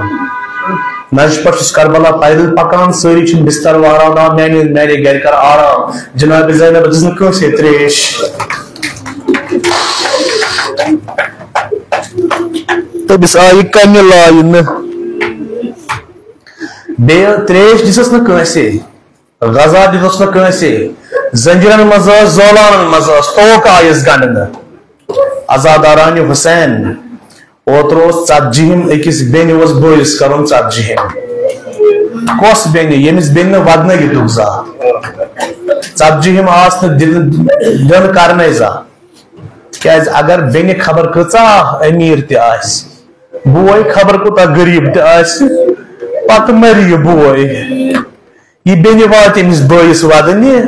نَشہِ پٮ۪ٹھ چھُس کربلا پیدل پکان، سٲری چھِنہٕ بستر واران، آ، میانہِ، میانہِ گرِ کر آرام۔ جناب زینب دِژ نہٕ کٲنٛسے ترٛیش۔ تٔمِس آیہِ کنہِ لاینہٕ۔ بیٚیہِ ترٛیش دِژٕس نہٕ کٲنٛسے۔ غذا دیُتُس نہٕ کٲنٛسے۔ زنجیرن منٛز ٲس، زولانن منٛز ٲس، توکہٕ آیس گنڈنہٕ۔ عزادارانہِ حسین، اوترٕ اوس ژتجیہِم أکِس بیٚنہِ اوس بٲیِس کرُن ژتجیہِم۔ کۄس بیٚنہِ؟ ییٚمِس بیٚنہِ نہٕ ودنٲوِتھ دُکھ زانٛہہ۔ ژتجیہِم آس نہٕ دِنہٕ، دیُن کرنے زانٛہہ۔ کیازِ اگر بیٚنہِ خبر کۭژاہ أمیٖر تہِ آسہِ، بوے خبر کوٗتاہ غریٖب تہِ آسہِ، پتہٕ مرِ یہِ بوے۔ یہِ بیٚنہِ واتہِ أمِس بٲیِس ودنہِ،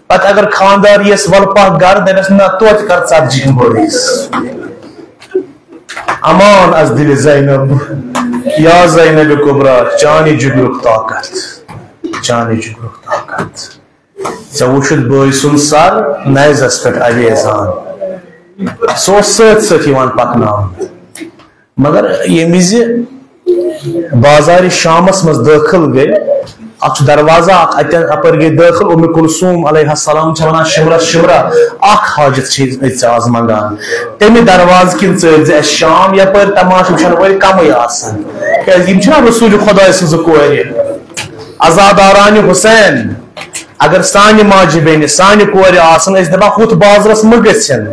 پتہٕ اگر خانٛدار یِیَس وَلہٕ پکھ گرٕ، دَپٮ۪س، "نہ، توتہِ کر ژتجیہِم بٲیِس۔" امان از دِلہِ زینب، یا زینب کبریٰ، چانہِ جگرُک طاقت، چانہِ جگرُک طاقت۔ ژےٚ وُچھُتھ بٲے سُنٛد سر نیزس پٮ۪ٹھ اویزان۔ سُہ اوس سۭتۍ سۭتۍ یِوان پکناونہٕ۔ مگر ییٚمہِ وِزِ بازارِ شامس منٛز دٲخل گٔے، اتھ چھُ دروازہ اکھ اتٮ۪ن، اپٲرۍ گٔے دٲخل۔ ام کلثوم علیہ السلام چھےٚ ونان، "شمرس، شمرا، اکھ حاجت چھِ أسۍ ژےٚ آز منٛگان۔ تمہِ دروازٕ کِنۍ ژٲلۍ زِ اَسہِ شام، یپٲرۍ تماشہٕ وٕچھن وٲلۍ کمٕے آسن، کیازِ یِم چھِنہ رسول خداے سٕنٛزٕ کورِ۔" عزادارانہِ حسین، اگر سانہِ ماجہِ بیٚنہِ، سانہِ کورِ آسن، أسۍ دپان، "ہُتھ بازرس مہ گٔژھِن،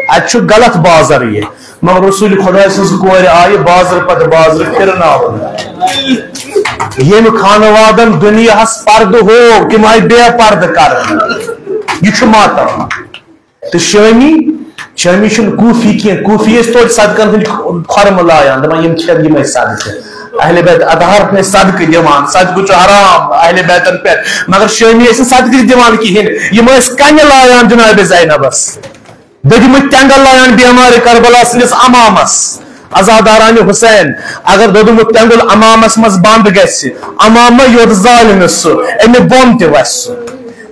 اتہِ چھُ غلط بازر یہِ۔" مگر رسول خداے سٕنٛز کورِ آیہِ بازرٕ پتہٕ بازرٕ پھرناونہٕ۔ ییٚمہِ خانوادن دُنیاہس پردٕ ہوو، تِم آیہِ بے پردٕ کرنہٕ۔ یہِ چھُ ماتم۔ تہٕ شٲمی، شٲمی چھُنہٕ کوٗفی کینٛہہ۔ کوٗفی ٲسۍ توتہِ صدقن ہٕنٛدۍ خۄرمہٕ لایان، دپان، "یِم کھٮ۪ن یِمے صدقہٕ۔" اہل بیت اطہار ٲسۍ صدقہٕ دِوان، صدقہٕ چھُ حرام اہل بیتن پٮ۪ٹھ، مگر شٲمی ٲسۍ نہٕ صدقہٕ تہِ دِوان کِہیٖنۍ۔ یِم ٲسۍ کنہِ لایان جناب زینبس۔ دٔدمٕتۍ تٮ۪نٛگل لایان بیمارِ کربلا سٕنٛدِس امامس۔ عزادارانہِ حسین، اگر دٔدمُت تٮ۪نٛگُل امامس منٛز بند گژھِ، امامہ یوت زالہِ نہٕ سُہ، امہِ بۄن تہِ وسہِ سُہ۔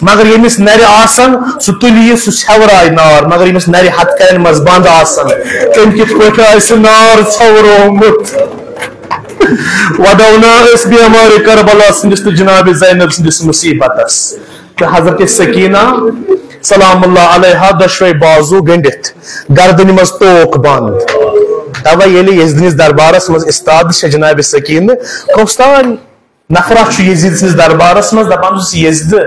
مگر ییٚمِس نرِ آسن، سُہ تُلہِ یہِ، سُہ ژھٮ۪ورایہِ نار۔ مگر ییٚمِس نرِ ہتھ کرٮ۪ن منٛز بند آسن، تٔمۍ کِتھ پٲٹھۍ آسہِ نار ژھٮ۪ورومُت؟ ودونا أسۍ بیمارِ کربلا سٕنٛدِس تہٕ جناب زینب سٕنٛدِس مصیبتس۔ تہٕ حضرت سکینہ سلام اللہ علیہا دۄشوے بازو گٔنڈِتھ گردنہِ منٛز توک بند۔ توے ییٚلہِ یزدنِس دربارس منٛز استاد چھےٚ جناب سکینہ، کۄستام نفرہ چھُ یزید سٕنٛدِس دربارس منٛز، دپان چھُس، "یزدِ،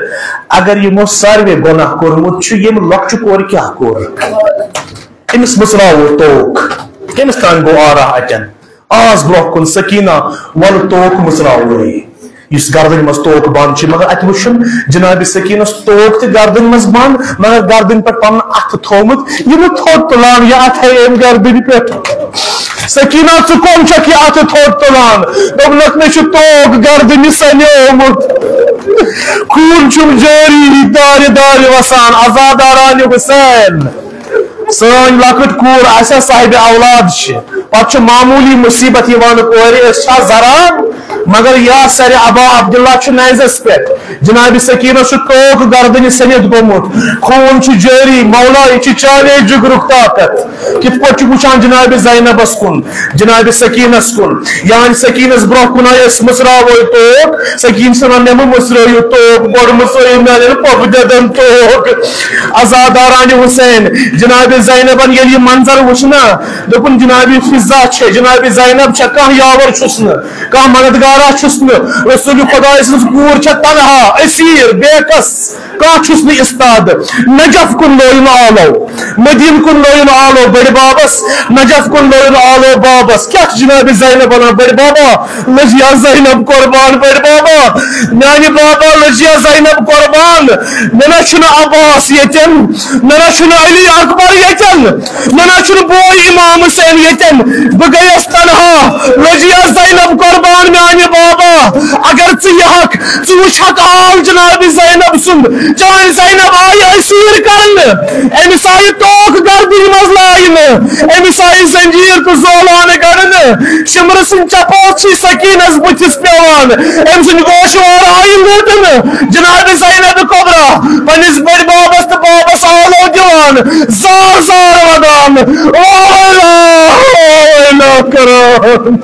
اگر یِمو ساروے گۄناہ کوٚرمُت چھُ، ییٚمہِ لۄکچہِ کورِ کیٛاہ کوٚر؟ أمِس مٕژراوو توک، کٔمِس تام گوٚو آرا اتٮ۪ن؟" آس برونٛہہ کُن، سکینہ، وَلہٕ توک مٕژراووے۔ یُس گردنہِ منٛز توک بند چھِ، مگر اتہِ وٕچھُن جناب سکینس توک تہِ گردنہِ منٛز بند، مگر گردنہِ پٮ۪ٹھ پنُن اتھٕ تھوومُت، یہِ نہٕ تھوٚد تُلان، یہِ اتھے أمۍ گردنہِ پٮ۪ٹھ۔ سکینہ، ژٕ کۄم چھکھ یہِ اتھٕ تھوٚد تُلان؟ دوٚپنکھ، مےٚ چھُ توک گردنہِ سنیومُت۔ خوٗن چھُم جٲری دارِ دارِ وسان، عزادارانہِ حسین۔ سٲنۍ لۄکٕٹ کوٗر آسیا صاحبِ اولاد چھِ، پتہٕ چھُ معموٗلی مُصیبت یِوان کورِ، أسۍ چھا ذران؟ مگر یا سرِ ابا عبداللہ چھُ نیزس پٮ۪ٹھ، جناب سکینس چھُ توک گردنہِ سٔنِتھ گوٚمُت، خوٗن چھُ جٲری، مولا، یہِ چھُ چانے جگرُک طاقت۔ کِتھ پٲٹھۍ چھُ وٕچھان جناب زینبس کُن، جناب سکینس کُن، یعنی سکینس برونٛہہ کُن آیہِ أسۍ مٕژراوو توک، سکیٖن چھِ وَنان، مےٚ مہٕ مٔژرٲیِو توک، گۄڈٕ مٔژرٲیِو میٛانٮ۪ن پۄپھٕ دٮ۪دَن توک۔ عزادارانہِ حسین، جناب زینبَن ییٚلہِ یہِ منظر وُچھ نا، دوٚپُن، جناب فضہ چھےٚ، جناب زینب چھےٚ، کانٛہہ یاور چھُس نہٕ، کانٛہہ مددگارا چھُس نہٕ، رسول خداے سٕنٛز کوٗر چھےٚ تنہا، اسیٖر، بے کس۔ کانٛہہ چھُس نہٕ استاد۔ نجف کُن لویُن آلو، مدینہٕ کُن لویُن آلو بٔڑِ بابس، نجف کُن لویُن آلو بابس۔ کیٛاہ چھُ جناب زینب ونان؟ بٔڑِ بابا، لٔجیا زینب قربان، بٔڑِ بابا، میانہِ بابا، لٔجیا زینب قربان۔ مےٚ نہ چھُنہٕ عباس ییٚتٮ۪ن، مےٚ نہ چھُنہٕ علی اکبر ییٚتٮ۪ن، مےٚ نہ چھُنہٕ بوے امام حسین ییٚتٮ۪ن۔ بہٕ گٔیَس تنہا، لٔجیا زینب قربان میانہِ بابا۔ اگر ژٕ یہِ حق، ژٕ وٕچھ حق آل جناب زینب سُنٛد۔ چٲنۍ زینب آیہِ اسیٖر کرنہٕ، أمِس آیہِ توک گردنہِ منٛز لاینہٕ، أمِس آیہِ زنجیٖر تہٕ زولانہٕ گڑنہٕ۔ شمرٕ سٕنٛدۍ چپاس چھِ سکیٖنس بٕتھِس پیوان، أمۍ سٕنٛدۍ گوشوار آیہِ لوٗٹنہٕ۔ جناب زینب کبریٰ پننِس بٔڑۍ بابس تہٕ بابس آلو دِوان، زار زار ودان، "او اللہ، او اللہ کران۔"